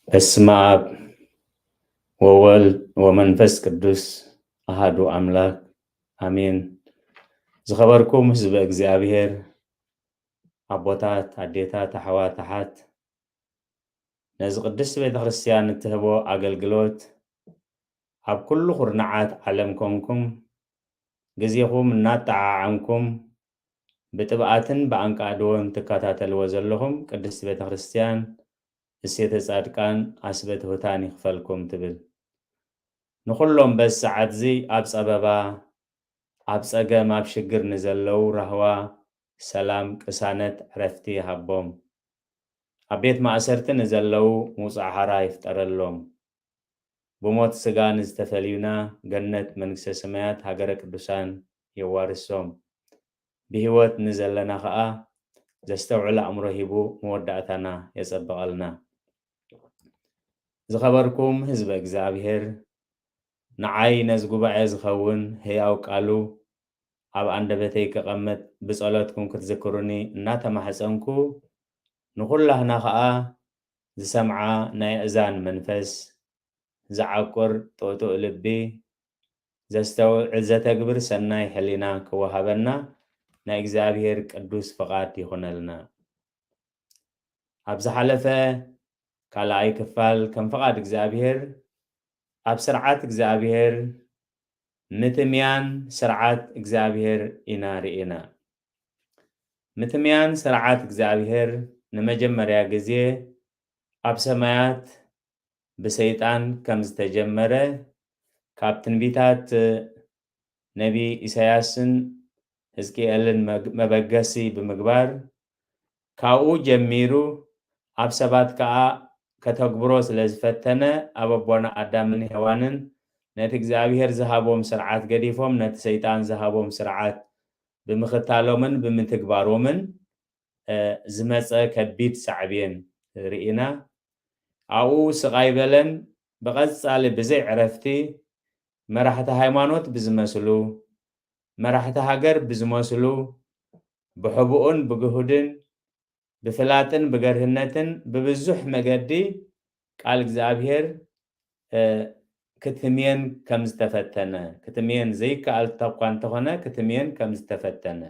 በስመ አብ ወወልድ ወመንፈስ ቅዱስ አሃዱ አምላክ አሜን። ዝኸበርኩም ህዝበ እግዚኣብሔር፣ ኣቦታት፣ ኣዴታት፣ ኣሕዋት፣ ኣሓት፣ ነዚ ቅድስቲ ቤተ ክርስቲያን እትህቦ ኣገልግሎት ኣብ ኩሉ ኩርናዓት ዓለም ኮንኩም ግዜኹም እናጠዓዓምኩም ብጥብኣትን ብኣንቃድዎን ትከታተልዎ ዘለኹም ቅድስቲ ቤተ ክርስቲያን እሴተ ጻድቃን ኣስበ ትሑታን ይኽፈልኩም ትብል። ንኹሎም በዚ ሰዓት እዚ ኣብ ጸበባ፣ ኣብ ጸገም፣ ኣብ ሽግር ንዘለዉ ራህዋ፣ ሰላም፣ ቅሳነት፣ ዕረፍቲ ይሃቦም። ኣብ ቤት ማእሰርቲ ንዘለዉ ምውጻእ ሓራ ይፍጠረሎም። ብሞት ስጋ ንዝተፈልዩና ገነት መንግስተ ሰማያት ሃገረ ቅዱሳን የዋርሶም። ብህይወት ንዘለና ኸኣ ዘስተውዕል ኣእምሮ ሂቡ መወዳእታና የጸብቐልና። ዝኸበርኩም ህዝበ እግዚኣብሔር፣ ንዓይ ነዚ ጉባኤ ዝኸውን ህያው ቃሉ ኣብ ኣንደበተይ ከቐምጥ ብጸሎትኩም ክትዝክሩኒ እናተማሕጸንኩ፣ ንኹላህና ኸኣ ዝሰምዓ ናይ ኣእዛን መንፈስ፣ ዝዓቁር ጥቕጡቕ ልቢ፣ ዘስተውዕል ዘተግብር ሰናይ ሕሊና ክወሃበና ናይ እግዚኣብሔር ቅዱስ ፍቓድ ይኹነልና። ኣብ ዝሓለፈ ካልኣይ ክፋል ከም ፍቓድ እግዚኣብሔር ኣብ ስርዓት እግዚኣብሔር ምትምያን ስርዓት እግዚኣብሔር ኢና ርኢና። ምትምያን ስርዓት እግዚኣብሔር ንመጀመርያ ግዜ ኣብ ሰማያት ብሰይጣን ከም ዝተጀመረ ካብ ትንቢታት ነቢ ኢሳያስን ሕዝቅኤልን መግ-፣ መበገሲ ብምግባር ካብኡ ጀሚሩ ኣብ ሰባት ከኣ ከተግብሮ ስለ ዝፈተነ ኣብ ኣቦና ኣዳምን ሄዋንን ነቲ እግዚኣብሔር ዝሃቦም ስርዓት ገዲፎም ነቲ ሰይጣን ዝሃቦም ስርዓት ብምኽታሎምን ብምትግባሮምን፣ እ፣ ዝመጸ ከቢድ ሳዕቤን ርኢና። ኣብኡ ስቕ ኣይበለን፣ ብቐጻሊ ብዘይ ዕረፍቲ መራሕቲ ሃይማኖት ብዝመስሉ፣ መራሕቲ ሃገር ብዝመስሉ፣ ብሕቡእን ብግሁድን፣ ብፍላጥን ብገርህነትን ብብዙሕ መገዲ ቃል እግዚኣብሔር፣ እ፣ ክትምየን ከም ዝተፈተነ፣ ክትምየን ዘይከኣል እኳ እንተኾነ፣ ክትምየን ከም ዝተፈተነ፣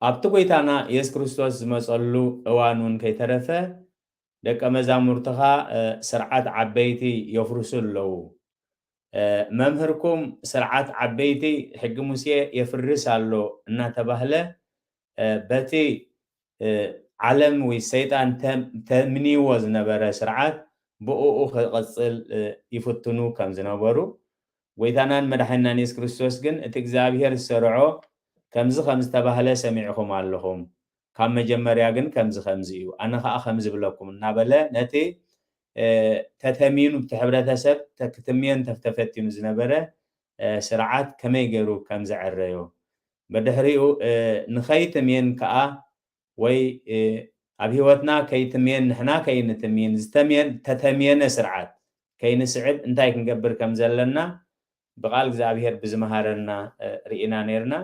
ኣብቲ ጐይታና የሱስ ክርስቶስ ዝመጸሉ እዋን እውን ከይተረፈ፣ ደቀ መዛሙርትኻ፣ እ፣ ስርዓት ዓበይቲ የፍርሱ ኣለዉ። እ፣ መምህርኩም ስርዓት ዓበይቲ ሕጊ ሙሴ የፍርስ ኣሎ እናተባህለ፣ እ፣ በቲ፣ እ፣ ዓለም ወይ ሰይጣን ተ-፣ ተምንይዎ ዝነበረ ስርዓት ብእኡ ክቕጽል፣ እ፣ ይፍትኑ ከም ዝነበሩ፣ ጐይታናን መድሓኒናን የሱስ ክርስቶስ ግን፣ እቲ እግዚኣብሔር ዝሰርዖ ከምዚ ከም ዝተባህለ ሰሚዕኹም ኣለኹም፣ ካብ መጀመርያ ግን ከምዚ ከምዚ እዩ፣ ኣነ ኸኣ ከምዚ እብለኩም እናበለ ነቲ፣ እ፣ ተተሚኑ፣ እቲ ሕብረተሰብ ተ-፣ ክትምየን ተፍ-፣ ተፈቲኑ ዝነበረ፣ እ፣ ስርዓት ከመይ ገይሩ ከም ዘዐረዮ፣ ብድሕሪኡ፣ እ፣ ንኸይትምየን ከኣ ወይ፣ እ፣ ኣብ ህይወትና ከይትምየን፣ ንሕና ከይንትምየን፣ ዝተምየን-፣ ተተምየነ ስርዓት ከይንስዕብ እንታይ ክንገብር ከም ዘለና ብቓል እግዚኣብሔር ብዝመሃረና፣ እ፣ ርኢና ነይርና።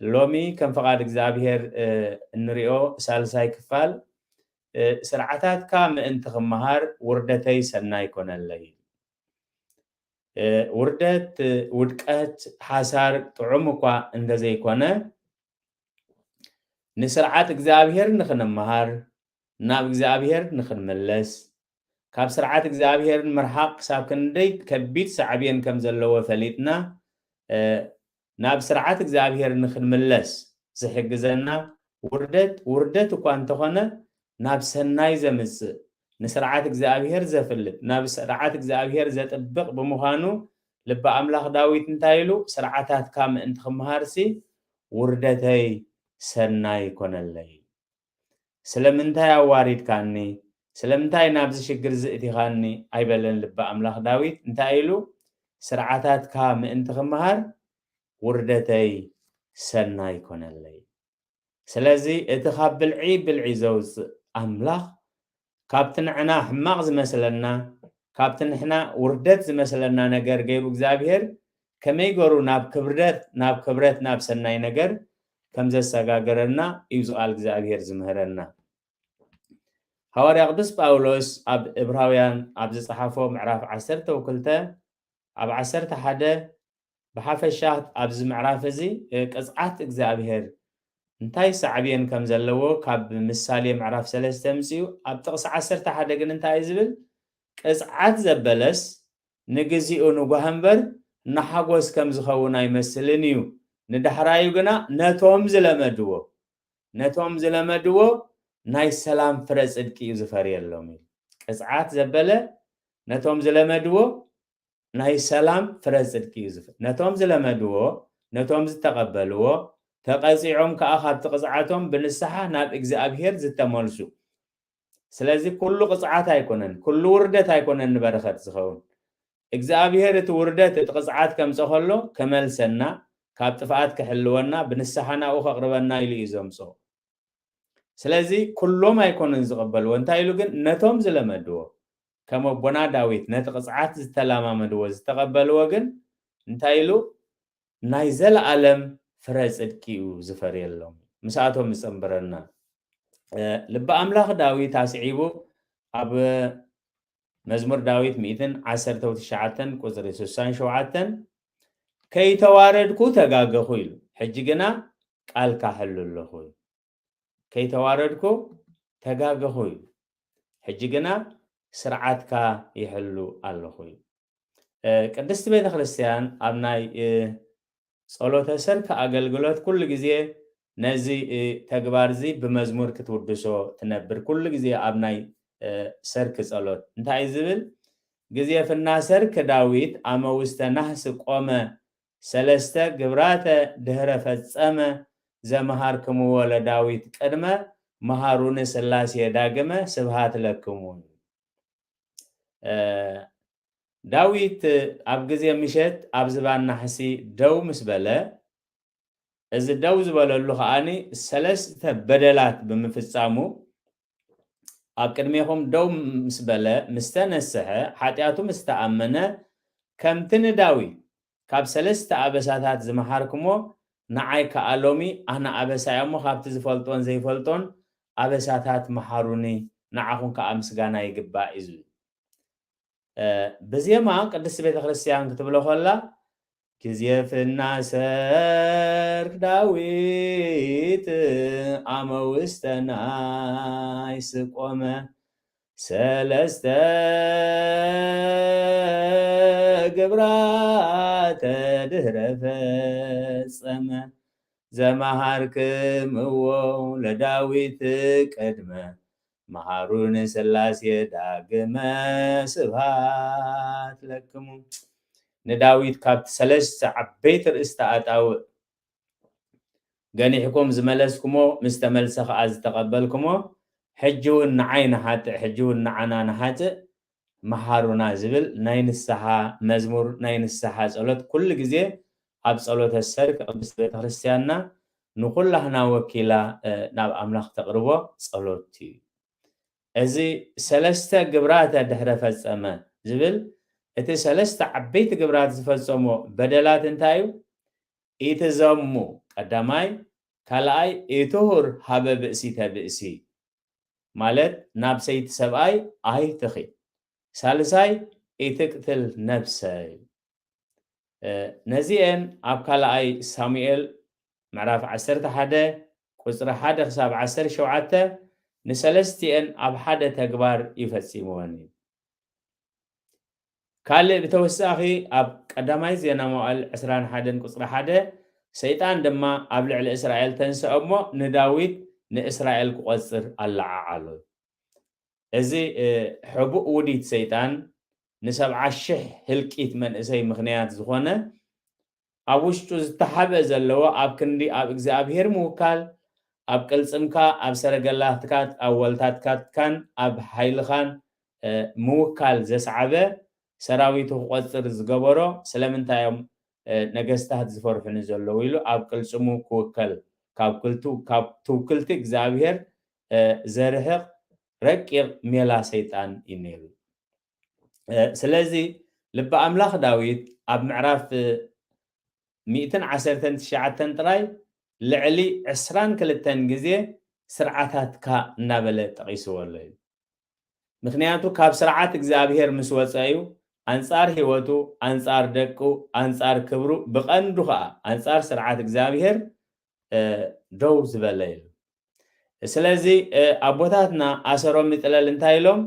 ሎሚ ከም ፍቓድ እግዚኣብሔር፣ እ፣ እንሪኦ ሳልሳይ ክፋል፣ እ፣ ስርዓታትካ ምእንቲ ክመሃር ውርደተይ ሰናይ ኮነለይ። እ፣ ውርደት፣ እ፣ ውድቀት፣ ሓሳር ጥዑም እኳ እንተዘይኮነ፣ ንስርዓት እግዚኣብሔር ንኽንመሃር፣ ናብ እግዚኣብሔር ንኽንምለስ፣ ካብ ስርዓት እግዚኣብሔር ምርሓቕ ክሳብ ክንደይ ከቢድ ሳዕቤን ከም ዘለዎ ፈሊጥና፣ እ፣ ናብ ስርዓት እግዚኣብሔር ንኽንምለስ ዝሕግዘና ውርደት፣ ውርደት እኳ እንተኾነ፣ ናብ ሰናይ ዘምጽእ፣ ንስርዓት እግዚኣብሔር ዘፍልጥ፣ ናብ ስርዓት እግዚኣብሔር ዘጥብቕ ብምዃኑ፣ ልበ ኣምላኽ ዳዊት እንታይ ኢሉ? "ስርዓታትካ ምእንቲ ክመሃርሲ፣ ውርደተይ ሰናይ ኮነለይ። ስለምንታይ ኣዋሪድካኒ? ስለምንታይ ናብዚ ሽግር ዝእቲኻኒ?" ኣይበለን ልበ ኣምላኽ ዳዊት። እንታይ ኢሉ? "ስርዓታትካ ምእንቲ ክመሃር፣ ውርደተይ ሰናይ ኮነለይ።" ስለዚ እቲ ካብ ብልዒ ብልዒ ዘውፅእ ኣምላኽ ካብቲ ንዕና ሕማቕ ዝመስለና፣ ካብቲ ንሕና ውርደት ዝመስለና ነገር ገይሩ እግዚኣብሔር ከመይ ገሩ ናብ ክብደት፣ ናብ ክብረት፣ ናብ ሰናይ ነገር ከም ዘሰጋገረና እዩ እዚ ቃል እግዚኣብሔር ዝምህረና። ሃዋርያ ቅዱስ ጳውሎስ ኣብ እብራውያን ኣብ ዝጸሓፎ ምዕራፍ ዓሰርተ ክልተ ኣብ ዓሰርተ ሓደ ብሓፈሻ ኣብዚ ምዕራፍ እዚ ቅጽዓት እግዚኣብሔር እንታይ ሳዕቤን ከም ዘለዎ ካብ ምሳሌ ምዕራፍ ሰለስተ ምጽኡ ኣብ ጥቕሲ ዓሰርተ ሓደ ግን እንታይ እዩ ዝብል? ቅጽዓት ዘበለስ ንግዚኡ ንጓህ እምበር ንሓጎስ ከም ዝኸውን ኣይመስልን እዩ። ንዳሕራዩ ግና ነቶም ዝለመድዎ ነቶም ዝለመድዎ ናይ ሰላም ፍረ ጽድቂ እዩ ዝፈርየሎም እዩ። ቅጽዓት ዘበለ ነቶም ዝለመድዎ ናይ ሰላም ፍረ ጽድቂ እዩ ዝፈ ነቶም ዝለመድዎ ነቶም ዝተቐበልዎ ተቐጺዖም ከኣ ካብቲ ቅጽዓቶም ብንስሓ ናብ እግዚኣብሔር ዝተመልሱ። ስለዚ ኩሉ ቅጽዓት ኣይኮነን፣ ኩሉ ውርደት ኣይኮነን ንበረኸት ዝኸውን። እግዚኣብሔር እቲ ውርደት እቲ ቅጽዓት ከምጾ ከሎ ከመልሰና ካብ ጥፍኣት ክሕልወና ብንስሓ ናብኡ ከቕርበና ኢሉ እዩ ዘምጾ። ስለዚ ኩሎም ኣይኮነን ዝቕበልዎ እንታይ ኢሉ ግን ነቶም ዝለመድዎ ከም ኣቦና ዳዊት ነቲ ቅጽዓት ዝተለማመድዎ ዝተቐበልዎ ግን እንታይ ኢሉ ናይ ዘለኣለም ፍረ ጽድቂ እዩ ዝፈርየሎም ምስኣቶም ዝጸንበረና። ልቢ ኣምላኽ ዳዊት ኣስዒቡ ኣብ መዝሙር ዳዊት ሚእትን ዓሰርተ ትሽዓተን ቁጽሪ ስሳን ሸውዓተን ከይተዋረድኩ ተጋገኹ ኢሉ ሕጂ ግና ቃልካ ሕሉ ኣለኹ ኢሉ። ከይተዋረድኩ ተጋገኹ ኢሉ። ሕጂ ግና ስርዓትካ ይሕሉ ኣለኹ ኢሉ። ቅድስቲ ቤተ ክርስቲያን ኣብ ናይ ጸሎተ ሰርክ ኣገልግሎት ኩሉ ግዜ ነዚ ተግባር እዚ ብመዝሙር ክትውድሶ ትነብር። ኩሉ ግዜ ኣብ ናይ ሰርክ ጸሎት እንታይ እዩ ዝብል? ግዜ ፍና ሰርክ ዳዊት ኣመ ውስተ ናህስ ቆመ ሰለስተ ግብራተ ድህረ ፈጸመ ዘመሃርክምዎ ለዳዊት ቅድመ መሃሩኒ ስላሴ ዳግመ ስብሃት ለክሙ። ዳዊት ኣብ ግዜ ምሸት ኣብ ዝባን ናሕሲ ደው ምስ በለ እዚ ደው ዝበለሉ ከኣኒ ሰለስተ በደላት ብምፍጻሙ ኣብ ቅድሜኹም ደው ምስ በለ ምስ ተነስሐ ሓጢኣቱ ምስ ተኣመነ ከምቲ ንዳዊት ካብ ሰለስተ ኣበሳታት ዝመሃርክሞ ንዓይ ከኣ ሎሚ ኣነ ኣበሳይ እሞ ካብቲ ዝፈልጦን ዘይፈልጦን ኣበሳታት መሃሩኒ ንዓኹም ከኣ ምስጋና ይግባእ እዩ ዝብል። ብዜማ ቅድስቲ ቤተክርስትያን ክትብሎ ከላ ግዜ ፍናሰርክ ዳዊት ኣመ ውስተ ናይስ ቆመ ሰለስተ ግብራተ ድህረ ፈጸመ ዘመሃርክምዎ ለዳዊት ቅድመ መሃሩኒ ስላሴ ዳግመ ስብሃት ለክሙ። ንዳዊት ካብቲ ሰለስተ ዓበይቲ ርእስቲ ኣጣውዕ ገኒሕኩም ዝመለስኩሞ ምስ ተመልሰ ከኣ ዝተቐበልኩሞ ሕጂ እውን ንዓይ ንሓጥእ ሕጂ እውን ንዓና ንሓጥእ መሃሩና ዝብል ናይ ንስሓ መዝሙር ናይ ንስሓ ጸሎት ኩሉ ግዜ ኣብ ጸሎተ ሰርክ ቅድስት ቤተክርስትያንና ንኩላህና ወኪላ ናብ ኣምላኽ ተቕርቦ ጸሎት እዩ። እዚ ሰለስተ ግብራተ ድሕረ ፈጸመ ዝብል እቲ ሰለስተ ዓበይቲ ግብራት ዝፈጸሞ በደላት እንታይ እዩ? ኢትዘሙ ቀዳማይ፣ ካልኣይ ኢትሁር ሃበ ብእሲተ ብእሲ ማለት ናብ ሰይቲ ሰብኣይ ኣይትኺድ፣ ሳልሳይ ኢትቅትል ነብሰ እዩ። ነዚኤን ኣብ ካልኣይ ሳሙኤል ምዕራፍ ዓሰርተ ሓደ ቁጽሪ ሓደ ክሳብ ዓሰርተ ሸውዓተ ንሰለስቲኤን ኣብ ሓደ ተግባር ይፈጺምወን እዩ። ካልእ ብተወሳኺ ኣብ ቀዳማይ ዜና መዋእል ዕስራን ሓደን ቁጽሪ ሓደ ሰይጣን ድማ ኣብ ልዕሊ እስራኤል ተንስአ እሞ ንዳዊት ንእስራኤል ክቆጽር ኣለዓዓሎ። እዚ ሕቡእ ውዲት ሰይጣን ንሰብዓ ሽሕ ህልቂት መንእሰይ ምኽንያት ዝኾነ ኣብ ውሽጡ ዝተሓበ ዘለዎ ኣብ ክንዲ ኣብ እግዚኣብሔር ምውካል ኣብ ቅልጽምካ ኣብ ሰረገላትካት ኣብ ወልታትካትካን ኣብ ሓይልኻን ምውካል ዘስዓበ ሰራዊቱ ክቆጽር ዝገበሮ ስለምንታይ እዮም ነገስታት ዝፈርሑኒ ዘለዉ ኢሉ ኣብ ቅልጽሙ ክውከል ካብ ትውክልቲ እግዚኣብሔር ዘርሕቕ ረቂቕ ሜላ ሰይጣን እዩ ነይሩ። ስለዚ ልቢ ኣምላኽ ዳዊት ኣብ ምዕራፍ ሚእትን ዓሰርተን ትሽዓተን ጥራይ ልዕሊ ዕስራን ክልተን ግዜ ስርዓታትካ እናበለ ጠቒስዎ ኣሎ እዩ። ምኽንያቱ ካብ ስርዓት እግዚኣብሔር ምስ ወፀ እዩ ኣንጻር ህይወቱ፣ ኣንጻር ደቁ፣ ኣንጻር ክብሩ፣ ብቐንዱ ኸዓ ኣንጻር ስርዓት እግዚኣብሔር ደው ዝበለ እዩ። ስለዚ ኣቦታትና ኣሰሮም ይጥለል እንታይ ኢሎም?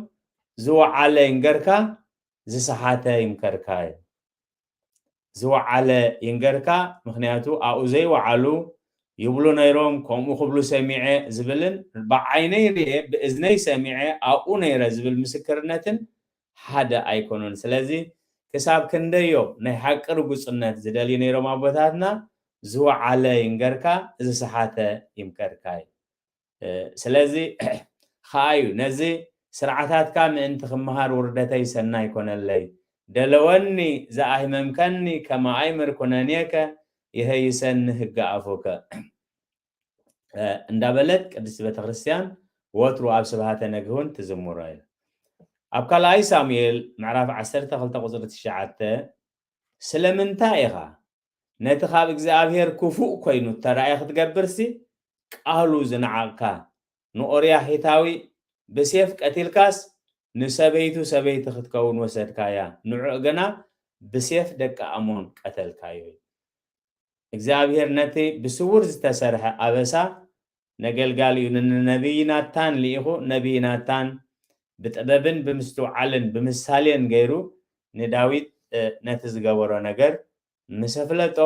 ዝወዓለ ይንገርካ፣ ዝሰሓተ ይምከርካ እዩ። ዝወዓለ ይንገርካ፣ ምኽንያቱ ኣብኡ ዘይወዓሉ ይብሉ ነይሮም፣ ከምኡ ክብሉ ሰሚዐ ዝብልን ብዓይነይ ርየ ብእዝነይ ሰሚዐ ኣብኡ ነይረ ዝብል ምስክርነትን ሓደ ኣይኮኑን። ስለዚ ክሳብ ክንደዮም ናይ ሓቂ ርጉጽነት ዝደልዩ ነይሮም ኣቦታትና፣ ዝወዓለ ይንገርካ፣ ዝሰሓተ ይምከርካ እዩ። ስለዚ ከኣ እዩ ነዚ ስርዓታትካ ምእንቲ ክመሃር ውርደተይ ሰናይ ኮነለይ፣ ደለወኒ ዘኣህመምከኒ ከማኣይ ምርኩነኔከ ይሀይሰኒ ህገ ኣፉከ እንዳበለት ቅድስቲ ቤተክርስትያን ወትሩ ኣብ ስብሃተ ነግህውን ትዝምሮ እዩ። ኣብ ካልኣይ ሳሙኤል ምዕራፍ ዓሰርተ ክልተ ቁፅሪ ትሽዓተ ስለምንታይ ኢኻ ነቲ ካብ እግዚኣብሔር ክፉእ ኮይኑ እተራእየ ክትገብርሲ ቃሉ ዝነዓቕካ ንኦርያ ሒታዊ ብሴፍ ቀቲልካስ ንሰበይቱ ሰበይቲ ክትከውን ወሰድካያ፣ ንዑዕ ግና ብሴፍ ደቂ ኣሞን ቀተልካዮ። እግዚኣብሔር ነቲ ብስውር ዝተሰርሐ ኣበሳ ነገልጋሊኡ ንነቢይ ናታን ልኢኹ፣ ነቢይ ናታን ብጥበብን ብምስትውዓልን ብምሳሌን ገይሩ ንዳዊት ነቲ ዝገበሮ ነገር ምስ ኣፍለጦ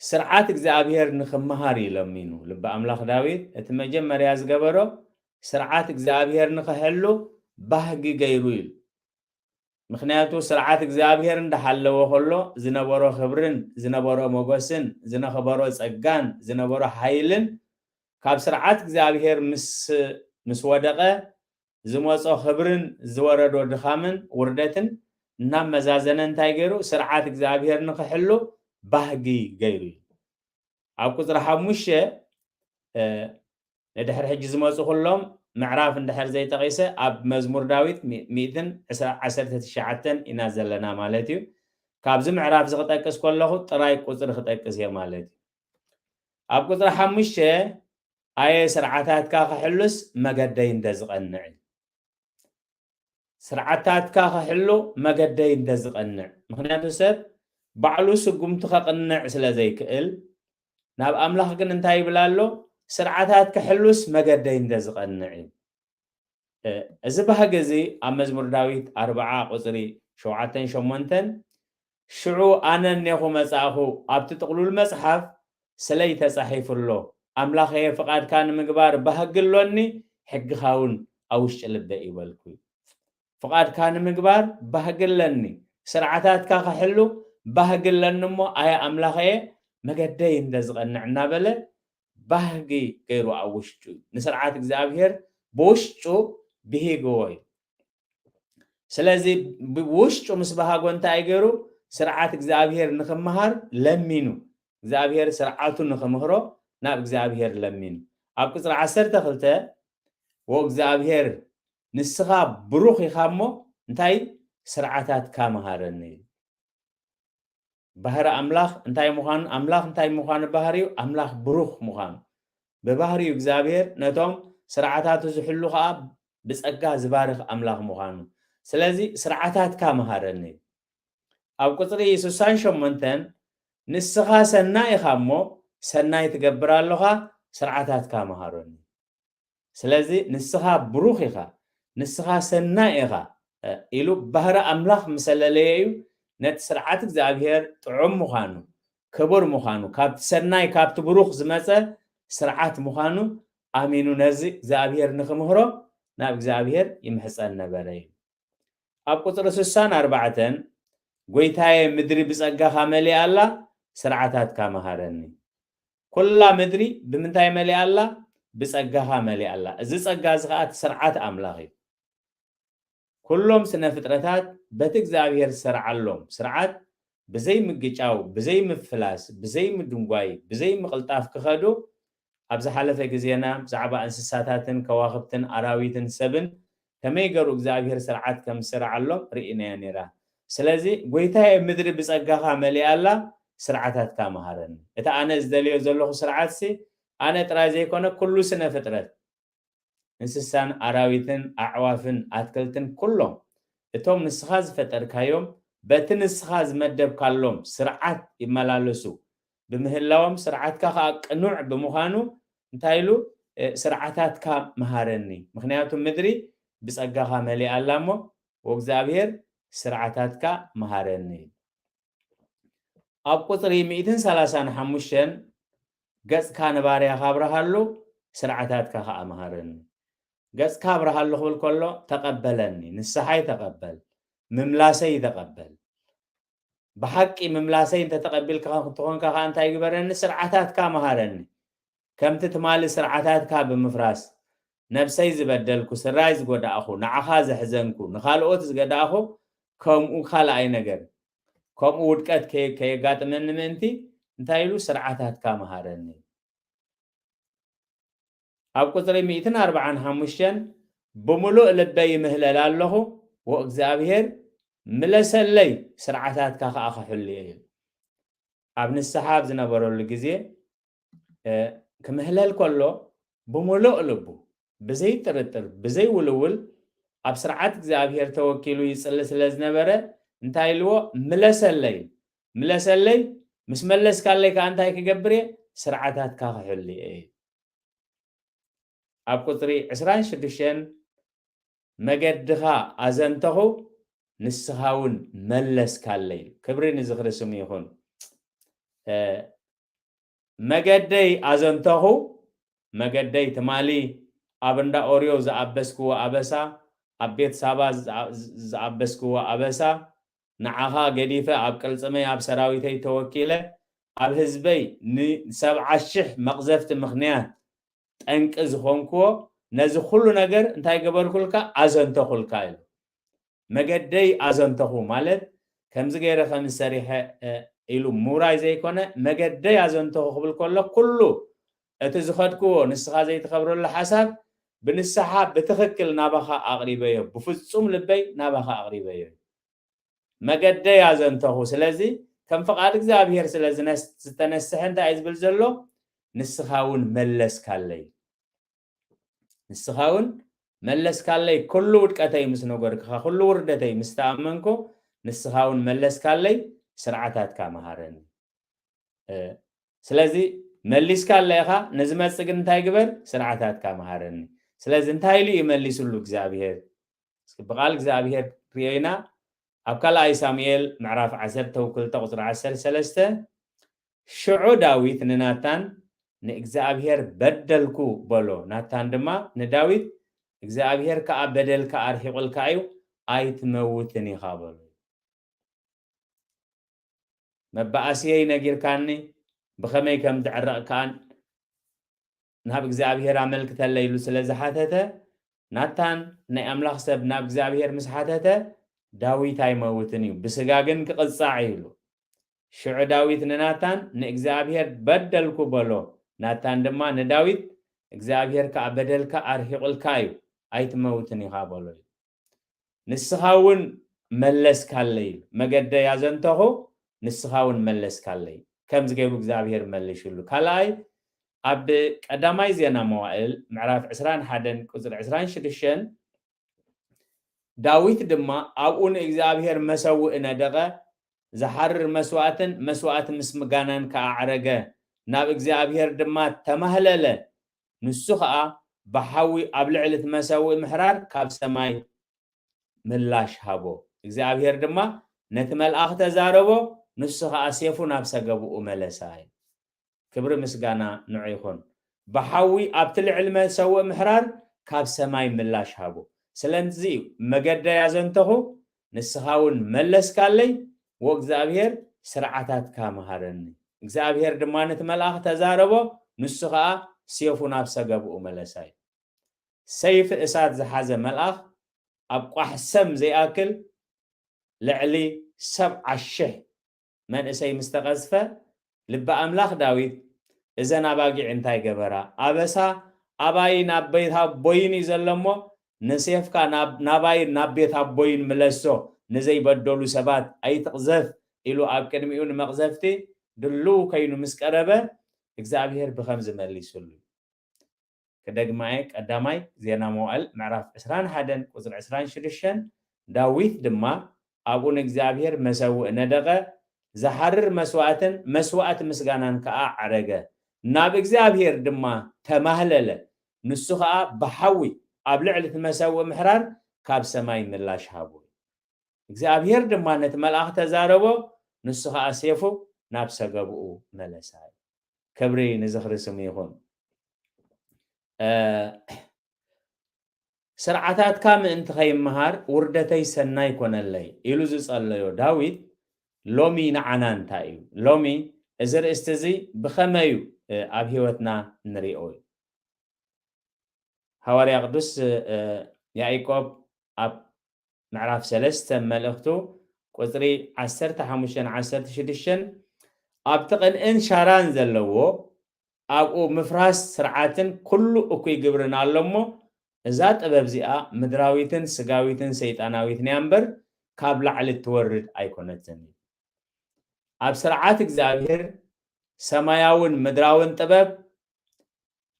ስርዓት እግዚኣብሔር ንኽመሃር እዩ ለሚኑ። ልቢ ኣምላኽ ዳዊት እቲ መጀመርያ ዝገበሮ ስርዓት እግዚኣብሔር ንኽሕሉ ባህጊ ገይሩ እዩ። ምኽንያቱ ስርዓት እግዚኣብሔር እንዳሓለወ ከሎ ዝነበሮ ክብርን ዝነበሮ ሞገስን ዝነበሮ ጸጋን ዝነበሮ ሓይልን ካብ ስርዓት እግዚኣብሔር ምስ ምስ ወደቐ ዝመጾ ክብርን ዝወረዶ ድኻምን ውርደትን እናመዛዘነ እንታይ ገይሩ ስርዓት እግዚኣብሔር ንኽሕሉ ባህጊ ገይሩ እዩ። ኣብ ቁፅሪ ሓሙሽተ ንድሕሪ ሕጂ ዝመፁ ኩሎም ምዕራፍ እንድሕር ዘይጠቂሰ ኣብ መዝሙር ዳዊት ሚእትን ዓሰርተ ትሽዓተን ኢና ዘለና ማለት እዩ። ካብዚ ምዕራፍ እዚ ክጠቅስ ከለኹ ጥራይ ቁፅሪ ክጠቅስ እየ ማለት እዩ። ኣብ ቁፅሪ ሓሙሽተ ኣየ ስርዓታትካ ክሕሉስ መገደይ እንተ ዝቐንዕ እዩ። ስርዓታትካ ክሕሉ መገደይ እንተ ዝቐንዕ። ምኽንያቱ ሰብ ባዕሉ ስጉምቲ ከቕንዕ ስለ ዘይክእል ናብ ኣምላኽ ግን እንታይ ይብል ኣሎ? ስርዓታት ክሕሉስ መገደይ እንተ ዝቐንዕ እዩ። እዚ ባህጊ እዚ ኣብ መዝሙር ዳዊት ኣርብዓ ቁፅሪ ሸውዓተን ሸሞንተን ሽዑ ኣነ እኔኹ መጻእኹ ኣብቲ ጥቕሉል መጽሓፍ ስለይ ተጻሒፉ ኣሎ። ኣምላኸየ ፍቓድካ ንምግባር ባህጊ ኣሎኒ፣ ሕግኻ እውን ኣብ ውሽጢ ልበ እዩ በልኩ። ፍቓድካ ንምግባር ባህጊ ኣለኒ፣ ስርዓታትካ ክሕሉ ባህጊ ኣለኒ እሞ ኣየ ኣምላኸየ መገደይ እንደ ዝቐንዕ እናበለ ባህጊ ገይሩ ኣብ ውሽጡ እዩ። ንስርዓት እግዚኣብሔር ብውሽጡ ብሂግዎ እዩ። ስለዚ ብውሽጡ ምስ በሃጎ እንታይ ገይሩ? ስርዓት እግዚኣብሔር ንኽመሃር ለሚኑ። እግዚኣብሔር ስርዓቱ ንኽምህሮ ናብ እግዚኣብሔር ለሚኑ። ኣብ ቅፅሪ ዓሰርተ ክልተ ወእግዚኣብሔር ንስኻ ብሩኽ ኢኻ እሞ እንታይ ስርዓታትካ መሃረኒ። ባህሪ ኣምላኽ እንታይ ምዃኑ፣ ኣምላኽ እንታይ ምዃኑ ባህሪኡ፣ ኣምላኽ ብሩኽ ምዃኑ። ብባህሪኡ እግዚኣብሔር ነቶም ስርዓታቱ ዝሕሉ ኸዓ ብጸጋ ዝባርኽ ኣምላኽ ምዃኑ። ስለዚ ስርዓታትካ መሃረኒ። ኣብ ቁጽሪ ስሳን ሸሞንተን ንስኻ ሰናይ ኢኻ እሞ ሰናይ ትገብር ኣለኻ፣ ስርዓታትካ መሃረኒ። ስለዚ ንስኻ ብሩኽ ኢኻ፣ ንስኻ ሰናይ ኢኻ ኢሉ ባህሪ ኣምላኽ ምሰለለየ እዩ ነቲ ስርዓት እግዚኣብሔር ጥዑም ምዃኑ፣ ክቡር ምዃኑ፣ ካብቲ ሰናይ ካብቲ ብሩኽ ዝመጸ ስርዓት ምዃኑ ኣሚኑ ነዚ እግዚኣብሔር ንኽምህሮ ናብ እግዚኣብሔር ይምሕጸን ነበረ እዩ። ኣብ ቁጽሪ ስሳን ኣርባዕተን ጎይታየ ምድሪ ብጸጋኻ መሊኣ ኣላ፣ ስርዓታትካ መሃረኒ። ኩላ ምድሪ ብምንታይ መሊኣ ኣላ? ብጸጋኻ መሊኣ ኣላ። እዚ ጸጋ እዚ ኸኣ እቲ ስርዓት ኣምላኽ እዩ። ኩሎም ስነ ፍጥረታት በቲ እግዚኣብሔር ዝሰርዓሎም ስርዓት ብዘይ ምግጫው፣ ብዘይ ምፍላስ፣ ብዘይ ምድንጓይ፣ ብዘይ ምቕልጣፍ ክኸዱ ኣብ ዝሓለፈ ግዜና ብዛዕባ እንስሳታትን ከዋኽብትን ኣራዊትን ሰብን ከመይ ገሩ እግዚኣብሔር ስርዓት ከም ዝሰርዓሎም ርኢናዮ ነይራ። ስለዚ ጎይታየ ምድሪ ብጸጋኻ መሊኣ ኣላ፣ ስርዓታትካ መሃረኒ። እቲ ኣነ ዝደልዮ ዘለኹ ስርዓትሲ ኣነ ጥራይ ዘይኮነ ኩሉ ስነ ፍጥረት፣ እንስሳን ኣራዊትን ኣዕዋፍን ኣትክልትን ኩሎም እቶም ንስኻ ዝፈጠርካዮም በቲ ንስኻ ዝመደብካሎም ስርዓት ይመላለሱ ብምህላዎም ስርዓትካ ከዓ ቅኑዕ ብምዃኑ እንታይ ኢሉ? ስርዓታትካ መሃረኒ፣ ምክንያቱ ምድሪ ብጸጋኻ መሊኣ ኣላ እሞ ወእግዚኣብሔር ስርዓታትካ መሃረኒ። ኣብ ቁፅሪ ሚእትን ሰላሳን ሓሙሽተን ገፅካ ንባርያኻ ኣብርሃሉ፣ ስርዓታትካ ከዓ መሃረኒ። ገፅካ ኣብርሃሉ ክብል ከሎ ተቐበለኒ፣ ንስሓይ ተቐበል፣ ምምላሰይ ተቐበል። ብሓቂ ምምላሰይ እንተተቐቢልካ ክትኾንካ ከዓ እንታይ ግበረኒ? ስርዓታትካ መሃረኒ። ከምቲ ትማሊ ስርዓታትካ ብምፍራስ ነብሰይ ዝበደልኩ፣ ስራይ ዝጎዳእኹ፣ ንዓኻ ዘሕዘንኩ፣ ንኻልኦት ዝገዳእኹ ከምኡ ካልኣይ ነገር ከምኡ ውድቀት ከየጋጥመኒ ምእንቲ እንታይ ኢሉ ስርዓታትካ መሃረኒ። ኣብ ቁፅሪ ሚእትን ኣርባዓን ሓሙሽተን ብምሉእ ልበይ ይምህለል ኣለኹ ወእግዚኣብሔር ምለሰለይ፣ ስርዓታትካ ከዓ ክሕልዮ እዩ። ኣብ ንስሓ ኣብ ዝነበረሉ ግዜ ክምህለል ከሎ ብምሉእ ልቡ ብዘይ ጥርጥር ብዘይ ውልውል ኣብ ስርዓት እግዚኣብሔር ተወኪሉ ይፅሊ ስለ ዝነበረ እንታይ ኢልዎ? ምለሰለይ፣ ምለሰለይ፣ ምስ መለስካለይ ከዓ እንታይ ክገብር እየ? ስርዓታትካ ክሕሉ እየ። ኣብ ቁፅሪ ዕስራን ሽዱሽተን መገድኻ ኣዘንተኹ ንስኻ እውን መለስካለይ። ክብሪ ንዝኽሪ ስሙ ይኹን። መገደይ ኣዘንተኹ፣ መገደይ ትማሊ ኣብ እንዳ ኦርዮ ዝኣበስክዎ ኣበሳ፣ ኣብ ቤት ሳባ ዝኣበስክዎ ኣበሳ፣ ንዓኻ ገዲፈ ኣብ ቅልጽመይ ኣብ ሰራዊተይ ተወኪለ ኣብ ህዝበይ ንሰብዓ ሽሕ መቕዘፍቲ ምኽንያት ጠንቂ ዝኾንክዎ ነዚ ኩሉ ነገር እንታይ ገበርኩልካ? ኣዘንተኹልካ ኢሉ። መገደይ ኣዘንተኹ ማለት ከምዚ ገይረ ከም ዝሰሪሐ ኢሉ ምውራይ ዘይኮነ መገደይ ኣዘንተኹ ክብል ከሎ ኩሉ እቲ ዝኸድክዎ ንስኻ ዘይትኸብረሉ ሓሳብ ብንስሓ ብትኽክል ናባኻ ኣቕሪበዮ፣ ብፍጹም ልበይ ናባኻ ኣቕሪበዮ። መገደይ ኣዘንተኹ። ስለዚ ከም ፍቓድ እግዚኣብሔር ስለ ዝተነስሐ እንታይ እዩ ዝብል ዘሎ? ንስኻ እውን መለስካለይ። ንስኻ እውን መለስካለይ። ኩሉ ውድቀተይ ምስ ነገርክኻ፣ ኩሉ ውርደተይ ምስ ተኣመንኩ፣ ንስኻ እውን መለስካለይ፣ ስርዓታትካ መሃረኒ። ስለዚ መሊስካ ኣለኻ፣ ንዝመጽእ ግን እንታይ ግበር? ስርዓታትካ መሃረኒ። ስለዚ እንታይ ኢሉ እዩ መሊስሉ እግዚኣብሔር? እስኪ ብቓል እግዚኣብሔር ርእዮ ኢና። ኣብ ካልኣይ ሳሙኤል ምዕራፍ ዓሰርተ ክልተ ቁፅሪ ዓሰርተ ሰለስተ፣ ሽዑ ዳዊት ንናታን ንእግዚኣብሔር በደልኩ በሎ። ናታን ድማ ንዳዊት እግዚኣብሔር ከዓ በደልካ ኣርሒቑልካ እዩ፣ ኣይትመውትን ኢኻ በሎ። መባእስየይ ነጊርካኒ፣ ብኸመይ ከም ዝዕረቕ ከኣ ናብ እግዚኣብሔር ኣመልክተለይ ኢሉ ስለ ዝሓተተ፣ ናታን ናይ ኣምላኽ ሰብ ናብ እግዚኣብሔር ምስ ሓተተ፣ ዳዊት ኣይመውትን እዩ፣ ብስጋ ግን ክቕጻዕ እዩ ኢሉ። ሽዑ ዳዊት ንናታን፣ ንእግዚኣብሔር በደልኩ በሎ። ናታን ድማ ንዳዊት፣ እግዚኣብሔር ከኣ በደልካ ኣርሒቑልካ እዩ፣ ኣይትመውትን ኢኻ በሎ እዩ። ንስኻ እውን መለስካለይ፣ መገደይ ኣዘንተኹ፣ ንስኻ እውን መለስካለይ። ከምዚ ገይሩ እግዚኣብሔር መሊሽሉ። ካልኣይ፣ ኣብ ቀዳማይ ዜና መዋእል ምዕራፍ ዕስራን ሓደን ቁፅሪ ዕስራን ሽዱሽተን፣ ዳዊት ድማ ኣብኡ ንእግዚኣብሔር መሰውኢ ነደቐ፣ ዝሓርር መስዋእትን መስዋእቲ ምስጋናን ከኣ ኣዕረገ፣ ናብ እግዚኣብሔር ድማ ተማህለለ። ንሱ ኸኣ ብሓዊ ኣብ ልዕሊ እቲ መሰውኢ ምሕራር ካብ ሰማይ ምላሽ ሃቦ። እግዚኣብሔር ድማ ነቲ መልኣኽ ተዛረቦ፣ ንሱ ኸኣ ሴፉ ናብ ሰገቡኡ መለሳ። ክብሪ ምስጋና ንዑ ይኹን። ብሓዊ ኣብቲ ልዕሊ መሰውኢ ምሕራር ካብ ሰማይ ምላሽ ሃቦ። ስለዚ እዩ መገደይ ኣዘንተኹ፣ ንስኻ እውን መለስካለይ፣ ወእግዚኣብሔር ስርዓታትካ መሃረኒ። እግዚኣብሔር ድማ ነቲ መልኣኽ ተዛረቦ፣ ንሱ ኸኣ ሴፉ ናብ ሰገብኡ መለሳ እዩ። ሰይፊ እሳት ዝሓዘ መልኣኽ ኣብ ቋሕ ሰም ዘይኣክል ልዕሊ ሰብዓ ሽሕ መንእሰይ ምስ ተቐዝፈ፣ ልበ ኣምላኽ ዳዊት፣ እዘን ኣባጊዕ እንታይ ገበራ? ኣበሳ ኣባይ ናብ ቤት ኣቦይን እዩ ዘሎ እሞ፣ ንሴፍካ ናብ-፣ ናባይን ናብ ቤት ኣቦይን ምለሶ፣ ንዘይበደሉ ሰባት ኣይትቕዘፍ ኢሉ ኣብ ቅድሚኡ ንመቕዘፍቲ ድልው ከይኑ ምስ ቀረበ፣ እግዚኣብሔር ብኸም ዝመሊሱሉ። ክደግማየ፣ ቀዳማይ ዜና መዋእል ምዕራፍ ዕስራን ሓደን ቁፅሪ ዕስራን ሽዱሽተን፣ ዳዊት ድማ ኣብኡ ንእግዚኣብሔር መሰውእ ነደቐ፣ ዝሓርር መስዋእትን መስዋእት ምስጋናን ከዓ ዓረገ። ናብ እግዚኣብሔር ድማ ተማህለለ። ንሱ ከዓ ብሓዊ ኣብ ልዕሊ እቲ መሰውእ ምሕራር ካብ ሰማይ ምላሽ ሃቦ። እግዚኣብሔር ድማ ነቲ መልኣኽ ተዛረቦ፣ ንሱ ኸዓ ሴፉ ናብ ሰገብኡ መለሳ። ክብሪ ንዝኽሪ ስሙ ይኹን። ስርዓታትካ ምእንቲ ኸይምሃር ውርደተይ ሰናይ ኮነለይ ኢሉ ዝጸለዮ ዳዊት ሎሚ ንዓና እንታይ እዩ? ሎሚ እዚ ርእስቲ እዚ ብኸመይ እዩ ኣብ ህይወትና ንሪኦ እዩ? ሃዋርያ ቅዱስ ያዕቆብ ኣብ ምዕራፍ ሰለስተ መልእኽቱ ቁፅሪ ዓሰርተ ሓሙሽተን ዓሰርተ ሽዱሽተን ኣብቲ ቅንእን ሻራን ዘለዎ ኣብኡ ምፍራስ ስርዓትን ኩሉ እኩይ ግብርን ኣሎ እሞ እዛ ጥበብ እዚኣ ምድራዊትን ስጋዊትን ሰይጣናዊትን እያ እምበር ካብ ላዕሊ እትወርድ ኣይኮነትን። ኣብ ስርዓት እግዚኣብሔር ሰማያውን ምድራውን ጥበብ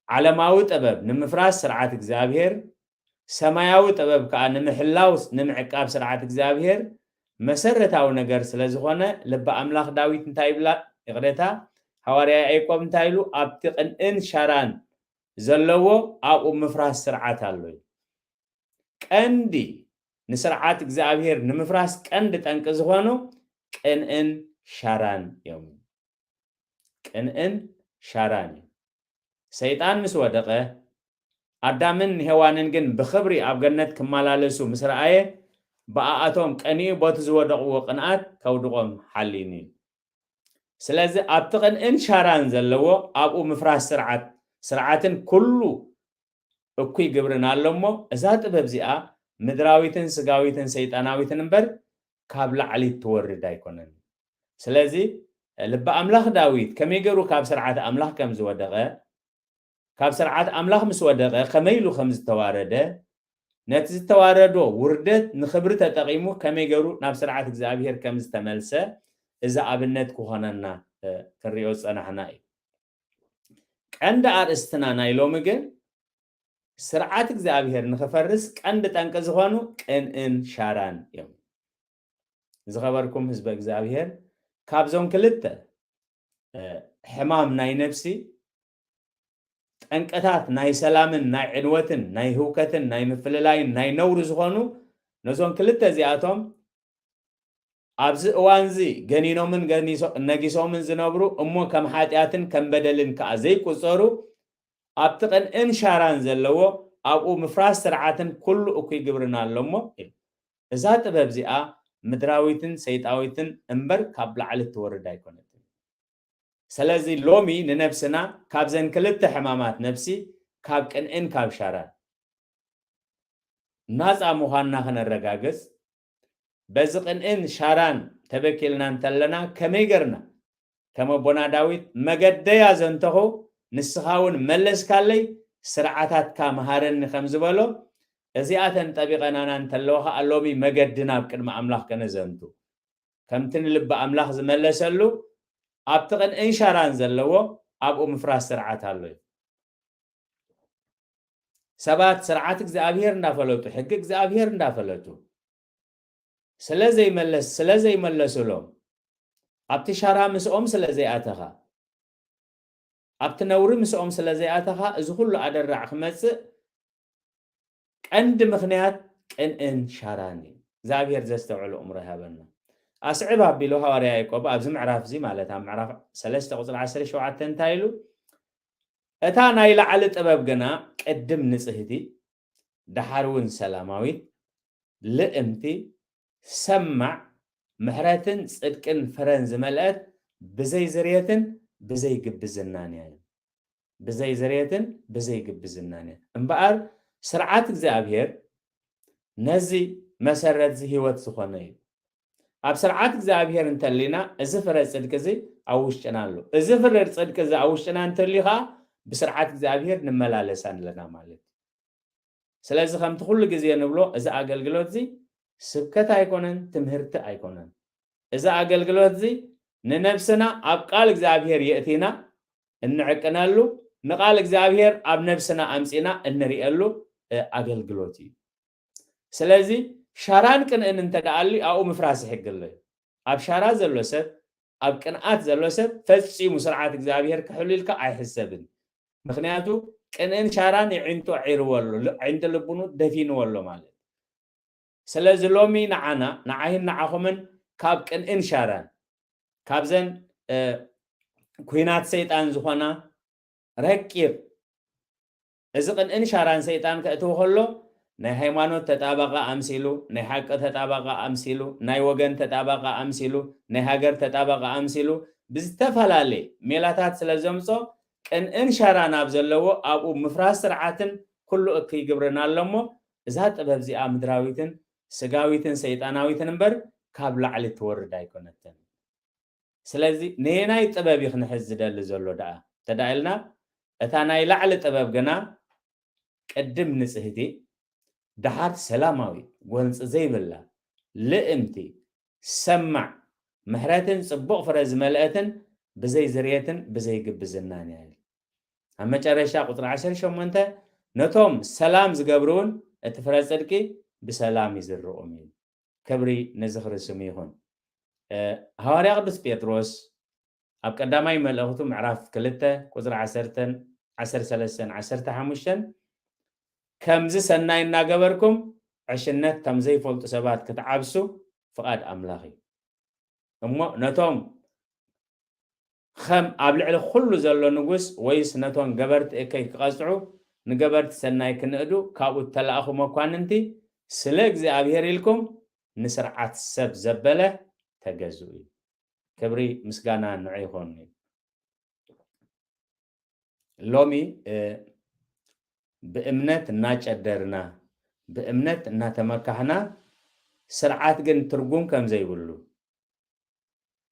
ዓለማዊ ጥበብ ንምፍራስ ስርዓት እግዚኣብሔር፣ ሰማያዊ ጥበብ ከዓ ንምሕላው ንምዕቃብ ስርዓት እግዚኣብሔር መሰረታዊ ነገር ስለ ዝኾነ ልቢ ኣምላኽ ዳዊት እንታይ ይብላ? ይቕሬታ፣ ሃዋርያ ያዕቆብ እንታይ ኢሉ? ኣብቲ ቅንእን ሻራን ዘለዎ ኣብኡ ምፍራስ ስርዓት ኣሎ እዩ። ቀንዲ ንስርዓት እግዚኣብሔር ንምፍራስ ቀንዲ ጠንቂ ዝኾኑ ቅንእን ሻራን እዮም። ቅንእን ሻራን እዩ። ሰይጣን ምስ ወደቐ ኣዳምን ሄዋንን ግን ብኽብሪ ኣብ ገነት ክመላለሱ ምስ ረኣየ ብኣኣቶም ቀኒኡ በቲ ዝወደቕዎ ቅንኣት ከውድቖም ሓሊኒ እዩ። ስለዚ ኣብቲ ቅንእን ሻራን ዘለዎ ኣብኡ ምፍራስ ስርዓት ስርዓትን ኩሉ እኩይ ግብርን ኣሎ እሞ እዛ ጥበብ እዚኣ ምድራዊትን ስጋዊትን ሰይጣናዊትን እምበር ካብ ላዕሊ ትወርድ ኣይኮነን። ስለዚ ልቢ ኣምላኽ ዳዊት ከመይ ገይሩ ካብ ስርዓት ኣምላኽ ከም ዝወደቐ ካብ ስርዓት ኣምላኽ ምስ ወደቐ ከመይ ኢሉ ከም ዝተዋረደ ነቲ ዝተዋረዶ ውርደት ንኽብሪ ተጠቒሙ ከመይ ገይሩ ናብ ስርዓት እግዚኣብሔር ከም ዝተመልሰ እዚ ኣብነት ክኾነና ክንሪኦ ዝጸናሕና እዩ። ቀንዲ ኣርእስትና ናይ ሎሚ ግን ስርዓት እግዚኣብሔር ንኽፈርስ ቀንዲ ጠንቂ ዝኾኑ ቅንእን ሻራን እዮም። ዝኸበርኩም ህዝበ እግዚኣብሔር ካብዞም ክልተ ሕማም ናይ ነፍሲ ጠንቅታት ናይ ሰላምን ናይ ዕንወትን ናይ ህውከትን ናይ ምፍልላይን ናይ ነውሪ ዝኾኑ ነዞም ክልተ እዚኣቶም ኣብዚ እዋንዚ ገኒኖምን ነጊሶምን ዝነብሩ እሞ ከም ሓጢኣትን ከም በደልን ከዓ ዘይቁፀሩ ኣብቲ ቅንእን ሻራን ዘለዎ ኣብኡ ምፍራስ ስርዓትን ኩሉ እኩይ ግብርን ኣሎ እሞ እዛ ጥበብ እዚኣ ምድራዊትን ሰይጣዊትን እምበር ካብ ላዕሊ እትወርድ ኣይኮነትን። ስለዚ ሎሚ ንነብስና ካብዘን ክልተ ሕማማት ነፍሲ ካብ ቅንእን ካብ ሻራን ናፃ ምዃንና ከነረጋግፅ በዚ ቅንእን ሻራን ተበኪልና እንተለና ከመይ ገርና ከም ኣቦና ዳዊት መገደያ ዘንተኹ ንስኻ እውን መለስካለይ ስርዓታትካ መሃረኒ ከም ዝበሎ እዚኣተን ጠቢቐናና እንተለዋ ከዓ ሎሚ መገዲ ናብ ቅድሚ ኣምላኽ ከነዘንቱ ከምቲ ንልቢ ኣምላኽ ዝመለሰሉ ኣብቲ ቅንእን ሻራን ዘለዎ ኣብኡ ምፍራስ ስርዓት ኣሎ እዩ። ሰባት ስርዓት እግዚኣብሔር እንዳፈለጡ ሕጊ እግዚኣብሔር እንዳፈለጡ ስለ ዘይመለስ ስለ ዘይመለሱሎም ኣብቲ ሻራ ምስኦም ስለ ዘይኣተኻ ኣብቲ ነውሪ ምስኦም ስለ ዘይኣተኻ እዚ ኩሉ ኣደራዕ ክመፅእ ቀንዲ ምኽንያት ቅንእን ሻራን እዩ። እግዚኣብሔር ዘስተውዕሉ እምሮ ይሃበና። ኣስዕብ ኣቢሉ ሃዋርያ ያዕቆብ ኣብዚ ምዕራፍ እዚ ማለት ኣብ ምዕራፍ ሰለስተ ቁፅሪ ዓሰርተ ሸውዓተ እንታይ ኢሉ? እታ ናይ ላዕሊ ጥበብ ግና ቅድም ንጽህቲ ደሓር እውን ሰላማዊት ልእምቲ ሰማዕ ምሕረትን ጽድቅን ፍረን ዝመልአት ብዘይ ዝርየትን ብዘይ ግብዝናን እያ። ብዘይ ዝርየትን ብዘይ ግብዝናን እያ። እምበኣር ስርዓት እግዚኣብሔር ነዚ መሰረት እዚ ህይወት ዝኾነ እዩ። ኣብ ስርዓት እግዚኣብሔር እንተሊና እዚ ፍረ ጽድቂ እዚ ኣብ ውሽጥና ኣሎ። እዚ ፍረ ጽድቂ እዚ ኣብ ውሽጥና እንተልዩ ከዓ ብስርዓት እግዚኣብሔር ንመላለስ ኣለና ማለት እዩ። ስለዚ ከምቲ ኩሉ ግዜ ንብሎ እዚ ኣገልግሎት እዚ ስብከት ኣይኮነን፣ ትምህርቲ ኣይኮነን። እዚ ኣገልግሎት እዚ ንነብስና ኣብ ቃል እግዚኣብሔር የእቲና እንዕቅነሉ፣ ንቃል እግዚኣብሔር ኣብ ነብስና ኣምጺና እንርእየሉ ኣገልግሎት እዩ። ስለዚ ሻራን ቅንእን እንተ ደኣ ኣልዩ ኣብኡ ምፍራስ ይሕግሎ እዩ። ኣብ ሻራ ዘሎ ሰብ፣ ኣብ ቅንኣት ዘሎ ሰብ ፈጺሙ ስርዓት እግዚኣብሔር ክሕሉ ኢልካ ኣይሕሰብን። ምክንያቱ ቅንእን ሻራን የዒንቱ ኣዒርዎ ኣሎ፣ ዓይንቲ ልቡኑ ደፊንዎ ኣሎ ማለት። ስለዚ ሎሚ ንዓና ንዓይን ንዓኹምን ካብ ቅንእን ሻራን ካብዘን ኩናት ሰይጣን ዝኾና ረቂቕ፣ እዚ ቅንእን ሻራን ሰይጣን ከእትው ከሎ ናይ ሃይማኖት ተጣባቂ ኣምሲሉ፣ ናይ ሓቂ ተጣባቂ ኣምሲሉ፣ ናይ ወገን ተጣባቂ ኣምሲሉ፣ ናይ ሃገር ተጣባቂ ኣምሲሉ ብዝተፈላለየ ሜላታት ስለ ዘምጾ ቅንእን ሻራን ኣብ ዘለዎ ኣብኡ ምፍራስ ስርዓትን ኩሉ እክይ ግብርን ኣሎ እሞ እዛ ጥበብ እዚኣ ምድራዊትን ስጋዊትን ሰይጣናዊትን እምበር ካብ ላዕሊ ትወርድ ኣይኮነትን። ስለዚ ነየናይ ጥበብ እዩ ክንሕዝ ዝደሊ ዘሎ ደኣ እንተደኣ ኢልና እታ ናይ ላዕሊ ጥበብ ግና ቅድም ንጽህቲ፣ ደሓር ሰላማዊት፣ ጎንጺ ዘይብላ፣ ልእምቲ፣ ሰማዕ፣ ምሕረትን ጽቡቕ ፍረ ዝመልአትን ብዘይ ዝርየትን ብዘይ ግብዝናን እያ። ኣብ መጨረሻ ቁጽሪ ዓሰርተ ሸሞንተ ነቶም ሰላም ዝገብሩ እውን እቲ ፍረ ጽድቂ ብሰላም ይዝርኦም እዩ። ክብሪ ንዝኽሪ ስሙ ይኹን። ሃዋርያ ቅዱስ ጴጥሮስ ኣብ ቀዳማይ መልእኽቱ ምዕራፍ ክልተ ቁጽሪ ዓሰርተ፣ ዓሰርተ ሰለስተን ዓሰርተ ሓሙሽተን ከምዚ ሰናይ እናገበርኩም ዕሽነት ከም ዘይፈልጡ ሰባት ክትዓብሱ ፍቓድ ኣምላኽ እዩ። እሞ ነቶም ከም ኣብ ልዕሊ ኩሉ ዘሎ ንጉስ ወይስ ነቶም ገበርቲ እከይ ክቐጽዑ ንገበርቲ ሰናይ ክንእዱ ካብኡ እተላእኹ መኳንንቲ ስለ እግዚኣብሔር ኢልኩም ንስርዓት ሰብ ዘበለ ተገዝኡ እዩ። ክብሪ ምስጋና ንዑ ይኾኑ። ሎሚ ብእምነት እናጨደርና ብእምነት እናተመካሕና ስርዓት ግን ትርጉም ከም ዘይብሉ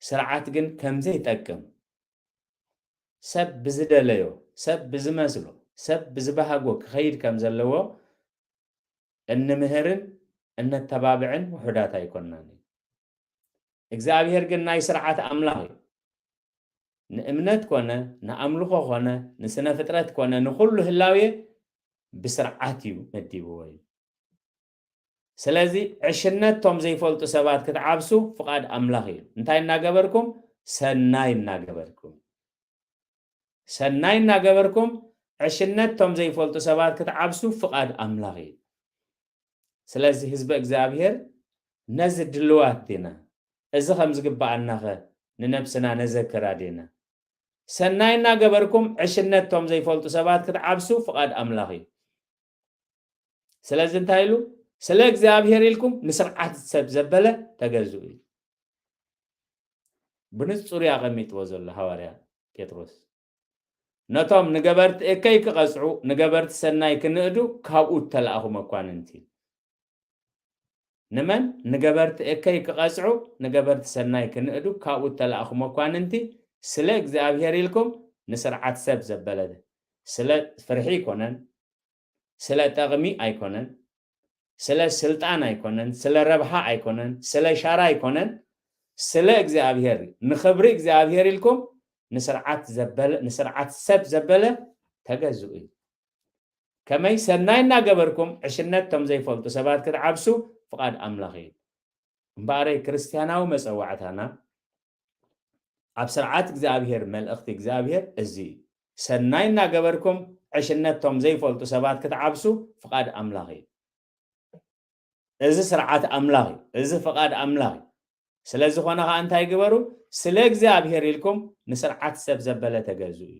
ስርዓት ግን ከም ዘይጠቅም ሰብ ብዝደለዮ ሰብ ብዝመስሎ ሰብ ብዝባህጎ ክኸይድ ከም ዘለዎ እንምህርን እነተባብዕን ውሑዳት ኣይኮናን እዩ። እግዚኣብሔር ግን ናይ ስርዓት ኣምላኽ እዩ። ንእምነት ኮነ ንኣምልኾ ኮነ ንስነ ፍጥረት ኮነ ንኹሉ ህላውየ ብስርዓት እዩ መዲብዎ እዩ። ስለዚ ዕሽነት ቶም ዘይፈልጡ ሰባት ክትዓብሱ ፍቓድ ኣምላኽ እዩ። እንታይ እናገበርኩም? ሰናይ እናገበርኩም ሰናይ እናገበርኩም ዕሽነት ቶም ዘይፈልጡ ሰባት ክትዓብሱ ፍቓድ ኣምላኽ እዩ። ስለዚ ህዝበ እግዚኣብሔር ነዚ ድልዋት ዲና? እዚ ከም ዝግብኣናኸ ንነብስና ነዘክራ ዲና? ሰናይ እናገበርኩም ዕሽነት ቶም ዘይፈልጡ ሰባት ክትዓብሱ ፍቓድ ኣምላኽ እዩ። ስለዚ እንታይ ኢሉ? ስለ እግዚኣብሔር ኢልኩም ንስርዓት ሰብ ዘበለ ተገዝኡ እዩ። ብንጹር እዩ ኣቐሚጥዎ ዘሎ ሃዋርያ ጴጥሮስ። ነቶም ንገበርቲ እከይ ክቐጽዑ ንገበርቲ ሰናይ ክንእዱ ካብኡ እተላእኹ መኳንንቲ። ንመን ንገበርቲ እከይ ክቐጽዑ ንገበርቲ ሰናይ ክንእዱ ካብኡ እተላእኹ መኳንንቲ ስለ እግዚኣብሔር ኢልኩም ንስርዓት ሰብ ዘበለ ስለ ፍርሒ ኣይኮነን፣ ስለ ጠቕሚ ኣይኮነን፣ ስለ ስልጣን ኣይኮነን፣ ስለ ረብሓ ኣይኮነን፣ ስለ ሻራ ኣይኮነን፣ ስለ እግዚኣብሔር እዩ። ንኽብሪ እግዚኣብሔር ኢልኩም ንስርዓት ዘበለ ንስርዓት ሰብ ዘበለ ተገዝኡ እዩ። ከመይ ሰናይ እናገበርኩም ዕሽነት ቶም ዘይፈልጡ ሰባት ክትዓብሱ ፍቓድ ኣምላኽ እዩ። እምበኣረይ ክርስትያናዊ መጸዋዕታና ኣብ ስርዓት እግዚኣብሔር መልእኽቲ እግዚኣብሔር እዚ እዩ። ሰናይ እናገበርኩም ዕሽነት ቶም ዘይፈልጡ ሰባት ክትዓብሱ ፍቓድ ኣምላኽ እዩ። እዚ ስርዓት ኣምላኽ እዩ። እዚ ፍቓድ ኣምላኽ እዩ። ስለ ዝኾነ ከዓ እንታይ ግበሩ? ስለ እግዚኣብሔር ኢልኩም ንስርዓት ሰብ ዘበለ ተገዙ እዩ።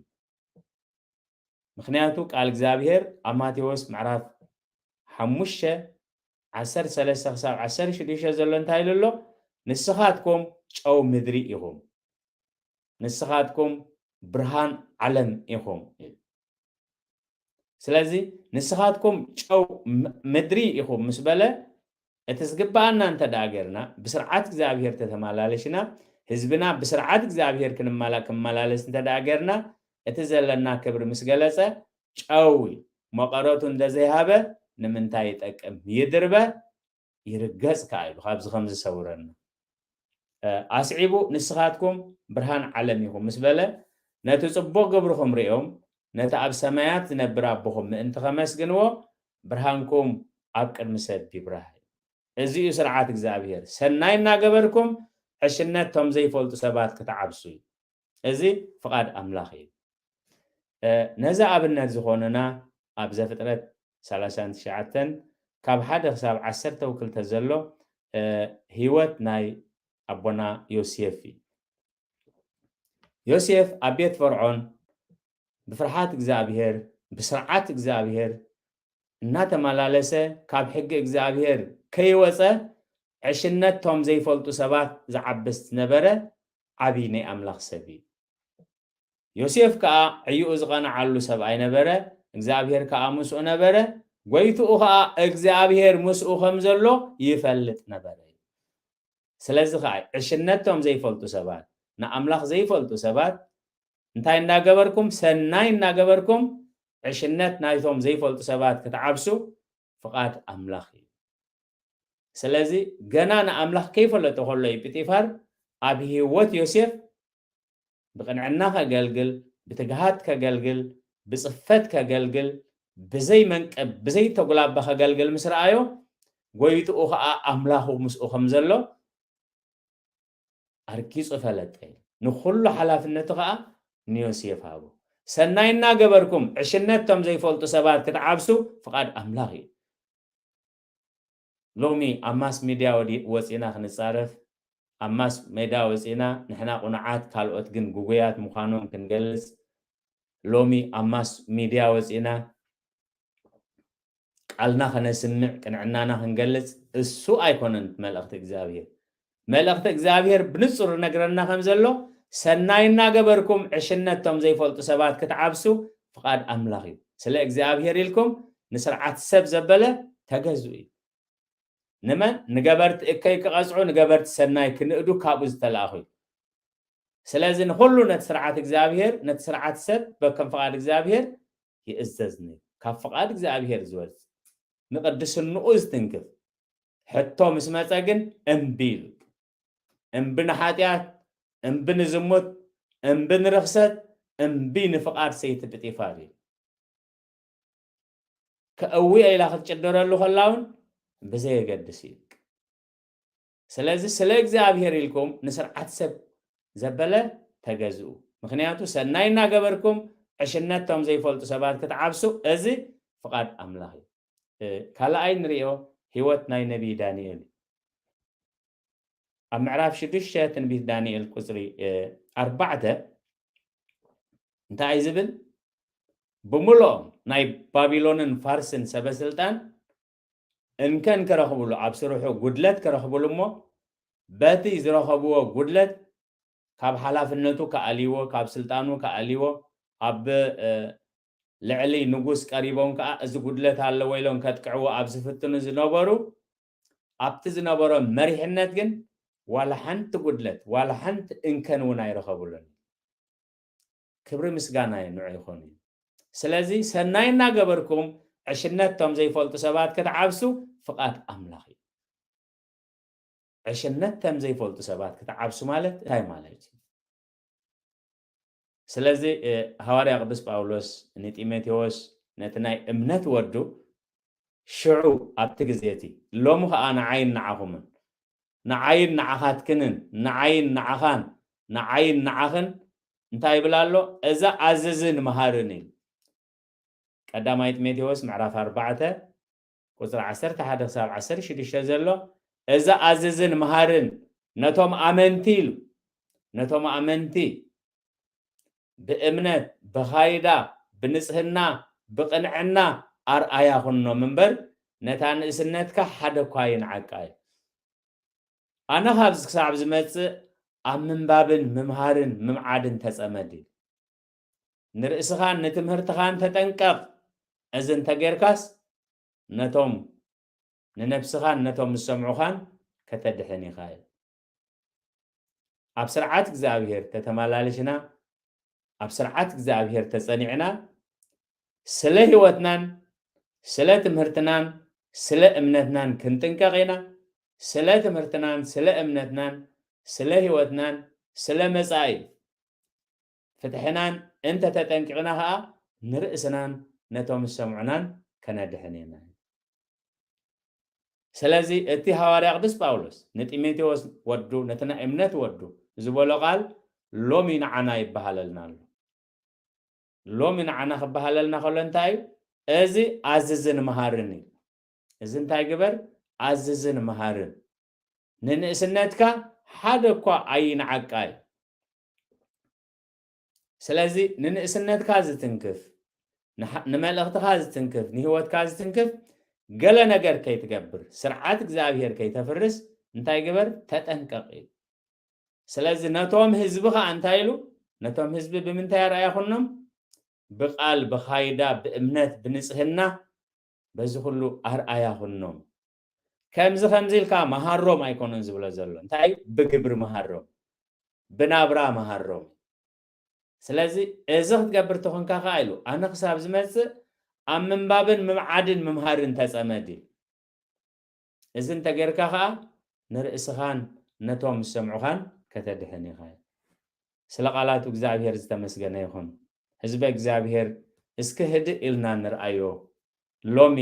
ምክንያቱ ቃል እግዚኣብሔር ኣብ ማቴዎስ ምዕራፍ ሓሙሽተ ዓሰርተ ሰለስተ ክሳብ ዓሰርተ ሽዱሽተ ዘሎ እንታይ ኢሉ ኣሎ? ንስኻትኩም ጨው ምድሪ ኢኹም፣ ንስኻትኩም ብርሃን ዓለም ኢኹም። ስለዚ ንስኻትኩም ጨው ምድሪ ኢኹም ምስ በለ እቲ ዝግብኣና እንተ ደኣ ጌርና ብስርዓት እግዚኣብሔር ተተመላለሽና ህዝብና ብስርዓት እግዚኣብሔር ክንመላ ክመላለስ እንተ ደኣ ጌርና እቲ ዘለና ክብሪ ምስ ገለጸ ጨው እዩ። መቐረቱ እንተ ዘይሃበ ንምንታይ ይጠቅም? ይድርበ ይርገጽ ከኣ ኢሉ ካብዚ ከም ዝሰውረና ኣስዒቡ ንስኻትኩም ብርሃን ዓለም ኢኹም ምስ በለ ነቲ ጽቡቕ ግብርኹም ርእዮም፣ ነቲ ኣብ ሰማያት ዝነብር ኣቦኹም ምእንቲ ኸመስግንዎ፣ ብርሃንኩም ኣብ ቅድሚ ሰብ ይብራህ። እዚ እዩ ስርዓት እግዚኣብሔር። ሰናይ እናገበርኩም ዕሽነት ቶም ዘይፈልጡ ሰባት ክትዓብሱ እዩ። እዚ ፍቓድ ኣምላኽ እዩ። እ፣ ነዚ ኣብነት ዝኾነና ኣብ ዘፍጥረት ሰላሳን ትሽዓተን ካብ ሓደ ክሳብ ዓሰርተ ክልተ ዘሎ፣ እ፣ ህይወት ናይ ኣቦና ዮሴፍ እዩ። ዮሴፍ ኣብ ቤት ፈርዖን ብፍርሃት እግዚኣብሔር፣ ብስርዓት እግዚኣብሔር እናተመላለሰ፣ ካብ ሕጊ እግዚኣብሔር ከይወጸ፣ ዕሽነት ቶም ዘይፈልጡ ሰባት ዝዓብስ ዝነበረ ዓቢ ናይ ኣምላኽ ሰብ እዩ። ዮሴፍ ከኣ ዕዩኡ ዝቐንዓሉ ሰብኣይ ነበረ፣ እግዚኣብሔር ከኣ ምስኡ ነበረ። ጎይትኡ ኸኣ እግዚኣብሔር ምስኡ ከም ዘሎ ይፈልጥ ነበረ። ስለዚ ኸኣ ዕሽነት ቶም ዘይፈልጡ ሰባት፣ ንኣምላኽ ዘይፈልጡ ሰባት እንታይ እናገበርኩም፣ ሰናይ እናገበርኩም ዕሽነት ናይቶም ዘይፈልጡ ሰባት ክትዓብሱ ፍቓድ ኣምላኽ እዩ። ስለዚ ገና ንኣምላኽ ከይፈለጠ ከሎ እዩ ጲጢፋር ኣብ ህይወት ዮሴፍ ብቕንዕና ከገልግል፣ ብትግሃት ከገልግል፣ ብጽፈት ከገልግል፣ ብዘይ መንቀብ፣ ብዘይ ተጉላባ ከገልግል ምስ ረኣዮ፣ ጎይትኡ ኸኣ ኣምላኹ ምስኡ ከም ዘሎ ኣርጊጹ ፈለጠ። ንኹሉ ሓላፍነቱ ኸኣ ንዮሴፍ ሃቦ። ሰናይ እናገበርኩም ዕሽነት ቶም ዘይፈልጡ ሰባት ክትዓብሱ ፍቓድ ኣምላኽ እዩ። ሎሚ ኣብ ማስ ሚድያ ወዲ-፣ ወጺና ክንጻረፍ፣ ኣብ ማስ ሜዳ ወጺና ንሕና ቁኑዓት ካልኦት ግን ጉጉያት ምዃኖም ክንገልጽ፣ ሎሚ ኣብ ማስ ሚድያ ወጺና ቃልና ከነስምዕ ቅንዕናና ክንገልጽ እሱ ኣይኮነን መልእኽቲ እግዚኣብሔር። መልእኽቲ እግዚኣብሔር ብንጹር ነግረና ከም ዘሎ ሰናይ እናገበርኩም ዕሽነት ቶም ዘይፈልጡ ሰባት ክትዓብሱ ፍቓድ ኣምላኽ እዩ። ስለ እግዚኣብሔር ኢልኩም ንስርዓት ሰብ ዘበለ ተገዝኡ እዩ። ንመን? ንገበርቲ እከይ ክቐጽዑ፣ ንገበርቲ ሰናይ ክንእዱ ካብኡ ዝተላእኹ እዩ። ስለዚ ንኹሉ ነቲ ስርዓት እግዚኣብሔር፣ ነቲ ስርዓት ሰብ በከም ፍቓድ እግዚኣብሔር ይእዘዝ ነይሩ። ካብ ፍቓድ እግዚኣብሔር ዝወጽእ፣ ንቅድስንኡ ዝትንክፍ ሕቶ ምስ መጸ ግን እምቢ ኢሉ። እምቢ ንሓጢኣት፣ እምቢ ንዝሙት፣ እምቢ ንርኽሰት፣ እምቢ ንፍቓድ ሰይቲ ጲጢፋር እዩ። ከእውየ ኢላ ክትጭደረሉ ከላ እውን ብዘየገድስ እዩ። ስለዚ ስለ እግዚኣብሔር ኢልኩም ንስርዓት ሰብ ዘበለ ተገዝኡ። ምኽንያቱ ሰናይ እናገበርኩም ዕሽነት ቶም ዘይፈልጡ ሰባት ክትዓብሱ እዚ ፍቓድ ኣምላኽ እዩ። እ፣ ካልኣይ ንሪኦ ህይወት ናይ ነቢይ ዳንኤል እዩ። ኣብ ምዕራፍ ሽዱሽተ ትንቢት ዳንኤል ቁጽሪ፣ እ፣ ኣርባዕተ እንታይ እዩ ዝብል? ብምልኦም ናይ ባቢሎንን ፋርስን ሰበስልጣን እንከን ክረኽብሉ፣ ኣብ ስርሑ ጉድለት ክረኽብሉ እሞ በቲ ዝረኸብዎ ጉድለት ካብ ሓላፍነቱ ክኣልይዎ፣ ካብ ስልጣኑ ክኣልይዎ፣ ኣብ፣ እ፣ ልዕሊ ንጉስ ቀሪቦም ከኣ እዚ ጉድለት ኣለዎ ኢሎም ከጥቅዕዎ ኣብ ዝፍትኑ ዝነበሩ፣ ኣብቲ ዝነበሮ መሪሕነት ግን ዋላ ሓንቲ ጉድለት፣ ዋላ ሓንቲ እንከን እውን ኣይረኸብሉን። ክብሪ ምስጋና ንዑ ይኹን እዩ። ስለዚ ሰናይ እናገበርኩም ዕሽነት ቶም ዘይፈልጡ ሰባት ክትዓብሱ ፍቓድ ኣምላኽ እዩ። ዕሽነት ከም ዘይፈልጡ ሰባት ክትዓብሱ ማለት እንታይ ማለት እዩ? ስለዚ፣ እ፣ ሃዋርያ ቅዱስ ጳውሎስ ንጢሞቴዎስ ነቲ ናይ እምነት ወዱ ሽዑ ኣብቲ ግዜ እቲ፣ ሎሚ ኸኣ ንዓይን ንዓኹምን፣ ንዓይን ንዓኻትክንን፣ ንዓይን ንዓኻን፣ ንዓይን ንዓኽን እንታይ ይብል ኣሎ? እዚ ኣዝዝን መሃርን እዩ። ቀዳማይ ጢሞቴዎስ ምዕራፍ ኣርባዕተ ቁጽሪ ዓሰርተ ሓደ ክሳብ ዓሰርተ ሽዱሽተ ዘሎ፣ እዚ ኣዝዝን መሃርን ነቶም ኣመንቲ ኢሉ፣ ነቶም ኣመንቲ ብእምነት፣ ብኻይዳ፣ ብንጽህና፣ ብቕንዕና ኣርኣያ ኩኖም እምበር፣ ነታ ንእስነትካ ሓደ እኳ ይንዓቃ እዩ። ኣነ ካብዚ ክሳብ ዝመጽእ ኣብ ምንባብን ምምሃርን ምምዓድን ተጸመድ እዩ። ንርእስኻን ንትምህርትኻን ተጠንቀቕ። እዚ እንተጌርካስ ነቶም ንነብስኻን ነቶም ዝሰምዑኻን ከተድሕን ኢኻ እዩ። ኣብ ስርዓት እግዚኣብሔር ተተመላሊስና፣ ኣብ ስርዓት እግዚኣብሔር ተጸኒዕና፣ ስለ ህይወትናን ስለ ትምህርትናን ስለ እምነትናን ክንጥንቀቕ ኢና። ስለ ትምህርትናን ስለ እምነትናን ስለ ህይወትናን ስለ መጻኢ ፍትሕናን እንተተጠንቂቕና ኸዓ ንርእስናን ነቶም ዝሰምዑናን ከነድሕን ኢና። ስለዚ እቲ ሃዋርያ ቅዱስ ጳውሎስ ንጢሞቴዎስ ወዱ፣ ነቲ ናይ እምነት ወዱ ዝበሎ ቃል ሎሚ ንዓና ይበሃለልና ኣሎ። ሎሚ ንዓና ክበሃለልና ከሎ እንታይ እዩ? እዚ ኣዝዝን መሃርን እዩ። እዚ እንታይ ግበር? ኣዝዝን መሃርን። ንንእስነትካ ሓደ እኳ ኣይንዓቃ እዩ። ስለዚ ንንእስነትካ ዝትንክፍ፣ ንሓ-፣ ንመልእኽትካ ዝትንክፍ፣ ንህይወትካ ዝትንክፍ ገለ ነገር ከይትገብር፣ ስርዓት እግዚኣብሔር ከይተፍርስ እንታይ ግበር? ተጠንቀቕ እዩ። ስለዚ ነቶም ህዝቢ ኸዓ እንታይ ኢሉ? ነቶም ህዝቢ ብምንታይ ኣርኣያ ኩኖም? ብቃል፣ ብኻይዳ፣ ብእምነት፣ ብንጽህና፣ በዚ ኩሉ ኣርኣያ ኩኖም። ከምዚ ከምዚ ኢልካ መሃሮም ኣይኮነን ዝብሎ ዘሎ። እንታይ እዩ? ብግብሪ መሃሮም፣ ብናብራ መሃሮም። ስለዚ እዚ ክትገብር ተኾንካ ኸዓ ኢሉ፣ ኣነ ክሳብ ዝመጽእ ኣብ ምንባብን ምምዓድን ምምሃርን ተጸመድ ኢሉ። እዚ እንተጌርካ ኸዓ ንርእስኻን ነቶም ዝሰምዑኻን ከተድሕን ኢኻ። ስለ ቃላቱ እግዚኣብሔር ዝተመስገነ ይኹን። ህዝበ እግዚኣብሔር እስኪ ህድእ ኢልና ንርኣዮ። ሎሚ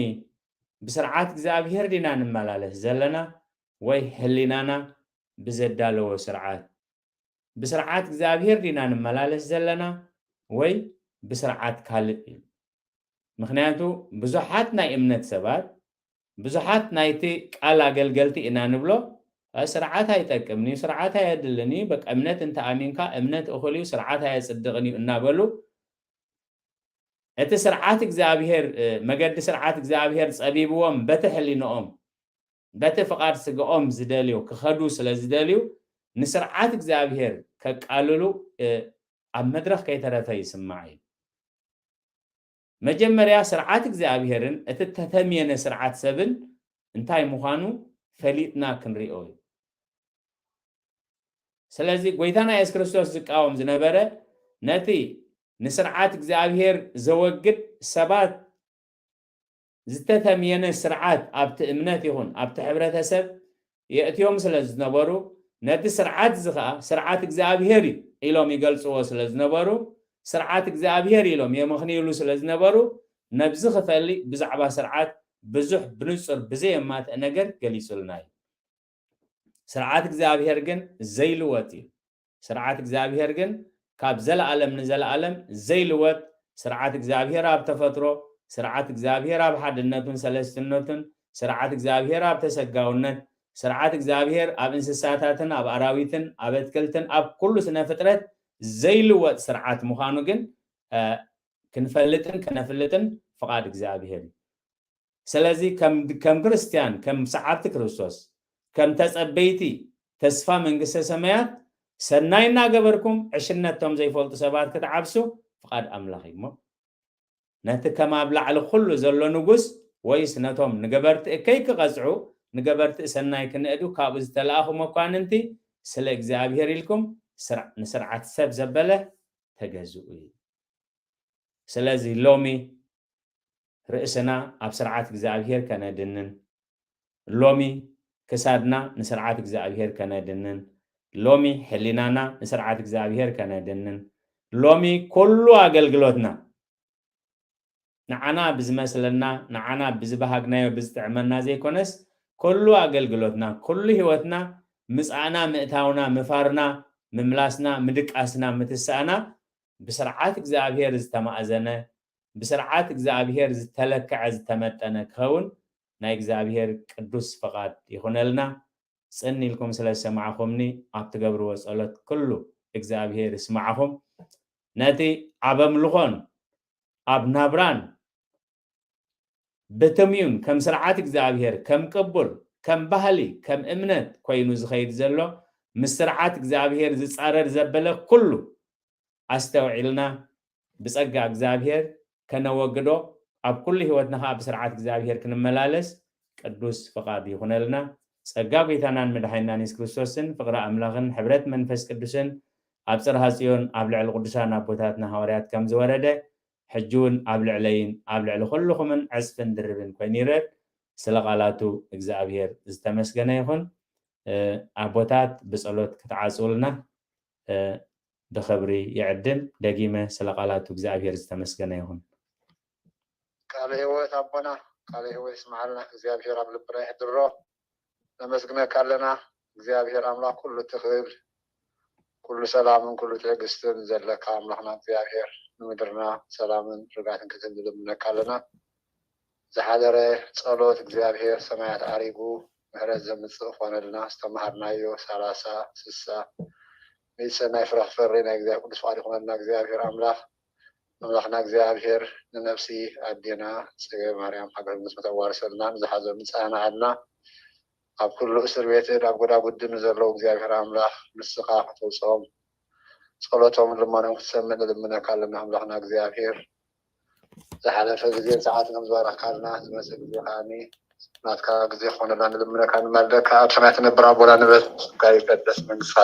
ብስርዓት እግዚኣብሔር ዲና ንመላለስ ዘለና ወይ ህሊናና ብዘዳለዎ ስርዓት? ብስርዓት እግዚኣብሔር ዲና ንመላለስ ዘለና ወይ ብስርዓት ካልእ እዩ? ምኽንያቱ ብዙሓት ናይ እምነት ሰባት፣ ብዙሓት ናይቲ ቃል ኣገልገልቲ ኢና ንብሎ፣ "እ፣ ስርዓት ኣይጠቅምን እዩ፣ ስርዓት ኣየድልን እዩ፣ በቃ እምነት እንተ ኣሚንካ እምነት እኹል እዩ፣ ስርዓት ኣየጽድቕን እዩ" እናበሉ እቲ ስርዓት እግዚኣብሔር፣ እ፣ መገዲ ስርዓት እግዚኣብሔር ጸቢብዎም በቲ ሕሊንኦም፣ በቲ ፍቓድ ስጋኦም ዝደልዩ ክኸዱ ስለ ዝደልዩ ንስርዓት እግዚኣብሔር ከቃልሉ፣ እ፣ ኣብ መድረኽ ከይተረፈ ይስማዕ እዩ። መጀመርያ ስርዓት እግዚኣብሔርን እቲ ተተምየነ ስርዓት ሰብን እንታይ ምዃኑ ፈሊጥና ክንሪኦ እዩ። ስለዚ ጎይታና የሱስ ክርስቶስ ዝቃወም ዝነበረ ነቲ ንስርዓት እግዚኣብሔር ዘወግድ ሰባት ዝተተምየነ ስርዓት ኣብቲ እምነት ይኹን ኣብቲ ሕብረተሰብ የእትዮም ስለ ዝነበሩ፣ ነቲ ስርዓት እዚ ኸዓ ስርዓት እግዚኣብሔር እዩ ኢሎም ይገልጽዎ ስለ ዝነበሩ፣ ስርዓት እግዚኣብሔር ኢሎም የመኽንይሉ ስለ ዝነበሩ፣ ነብዚ ክፈሊ ብዛዕባ ስርዓት ብዙሕ ብንጹር ብዘየማትእ ነገር ገሊጹልና እዩ። ስርዓት እግዚኣብሔር ግን ዘይልወጥ እዩ። ስርዓት እግዚኣብሔር ግን ካብ ዘለኣለም ንዘለኣለም ዘይልወጥ፣ ስርዓት እግዚኣብሔር ኣብ ተፈጥሮ፣ ስርዓት እግዚኣብሔር ኣብ ሓድነቱን ሰለስትነቱን፣ ስርዓት እግዚኣብሔር ኣብ ተሰጋውነት፣ ስርዓት እግዚኣብሔር ኣብ እንስሳታትን ኣብ ኣራዊትን ኣብ ኣትክልትን ኣብ ኩሉ ስነ ፍጥረት ዘይልወጥ ስርዓት ምዃኑ ግን፣ እ፣ ክንፈልጥን ከነፍልጥን ፍቓድ እግዚኣብሔር እዩ። ስለዚ ከም፣ ከም ክርስትያን፣ ከም ሰዓብቲ ክርስቶስ፣ ከም ተጸበይቲ ተስፋ መንግስተ ሰማያት ሰናይ እናገበርኩም ዕሽነቶም ዘይፈልጡ ሰባት ክትዓብሱ ፍቓድ ኣምላኽ እዩ እሞ፣ ነቲ ከም ኣብ ላዕሊ ኩሉ ዘሎ ንጉስ ወይስ ነቶም ንገበርቲ እከይ ክቐጽዑ ንገበርቲ ሰናይ ክንእዱ ካብኡ ዝተላእኹ መኳንንቲ ስለ እግዚኣብሔር ኢልኩም ስር-፣ ንስርዓት ሰብ ዘበለ ተገዝኡ እዩ። ስለዚ ሎሚ ርእስና ኣብ ስርዓት እግዚኣብሔር ከነድንን፣ ሎሚ ክሳድና ንስርዓት እግዚኣብሔር ከነድንን፣ ሎሚ ሕሊናና ንስርዓት እግዚኣብሔር ከነድንን፣ ሎሚ ኩሉ ኣገልግሎትና ንዓና ብዝመስለና፣ ንዓና ብዝበሃግናዮ፣ ብዝጥዕመና ዘይኮነስ፣ ኩሉ ኣገልግሎትና፣ ኩሉ ህይወትና፣ ምጻእና፣ ምእታውና፣ ምፋርና፣ ምምላስና፣ ምድቃስና፣ ምትሳእና፣ ብስርዓት እግዚኣብሔር ዝተማእዘነ፣ ብስርዓት እግዚኣብሔር ዝተለክዐ፣ ዝተመጠነ ክኸውን ናይ እግዚኣብሔር ቅዱስ ፍቓድ ይኹነልና። ጽን ኢልኩም ስለ ዝሰማዕኹምኒ፣ ኣብ ትገብርዎ ጸሎት ኩሉ እግዚኣብሔር ይስማዕኹም። ነቲ ኣብ ኣምልኾን ኣብ ናብራን ብትምዩን ከም ስርዓት እግዚኣብሔር፣ ከም ቅቡል፣ ከም ባህሊ፣ ከም እምነት ኮይኑ ዝኸይድ ዘሎ፣ ምስ ስርዓት እግዚኣብሔር ዝጻረር ዘበለ ኩሉ ኣስተውዒልና ብጸጋ እግዚኣብሔር ከነወግዶ፣ ኣብ ኩሉ ህይወትና ኸዓ ብስርዓት እግዚኣብሔር ክንመላለስ ቅዱስ ፍቓድ ይኹነልና። ጸጋ ጐይታናን መድሓኒናን የሱስ ክርስቶስን ፍቕሪ ኣምላኽን ሕብረት መንፈስ ቅዱስን ኣብ ጽርሃ ጽዮን ኣብ ልዕሊ ቅዱሳን ኣቦታትና ሃዋርያት ከም ዝወረደ፣ ሕጂ እውን ኣብ ልዕለይን ኣብ ልዕሊ ኩልኹምን ዕጽፍን ድርብን ኮይኑ ይረድ። ስለ ቃላቱ እግዚኣብሔር ዝተመስገነ ይኹን። እ፣ ኣቦታት ብጸሎት ክትዓጽውልና፣ እ፣ ብኽብሪ ይዕድም። ደጊመ ስለ ቃላቱ እግዚኣብሔር ዝተመስገነ ይኹን። ቃለ ህይወት ኣቦና፣ ቃለ ህይወት ይስማዓልና እግዚኣብሔር ኣብ ልብና ይሕድሮ። ነመስግነካ ኣለና እግዚኣብሔር ኣምላኽ ኩሉ ትኽእል፣ ኩሉ ሰላምን ኩሉ ትዕግስትን ዘለካ ኣምላኽና እግዚኣብሔር ንምድርና ሰላምን ርጋትን ክትህብ ንልምነካ ኣለና። ዝሓደረ ጸሎት እግዚኣብሔር ሰማያት ዓሪጉ ምሕረት ዘምጽእ ኾነልና። ዝተምሃርናዮ ሰላሳ ስሳ ሚእቲ ሰናይ ፍረ ክፈሪ ናይ እግዚኣብሔር ቅዱስ ፍቓድ ይኾነልና። እግዚኣብሔር ኣምላኽ ኣምላኽና እግዚኣብሔር ንነፍሲ ኣዴና ጽገ ማርያም ሃገረ ምስ መተዋርሰልና ንዝሓዘ ምጻና ኣልና ኣብ ኩሉ እስር ቤትን ኣብ ጎዳጉድን ንዘለዉ እግዚኣብሔር ኣምላኽ ንስኻ ከተውፅኦም ጸሎቶም ልመኖም ክትሰምዕ ንልምነካ ኣለና ኣምላኽና እግዚኣብሔር። ዝሓለፈ ግዜን ሰዓትን ከም ዝበረኽካልና ዝመፅእ ግዜ ከዓኒ ናትካ ግዜ ክኾነና ንልምነካ ንማልደካ። ኣብ ሰማይ ትነብር ኣቦና ንበል ስምካ ይቀደስ መንግስትካ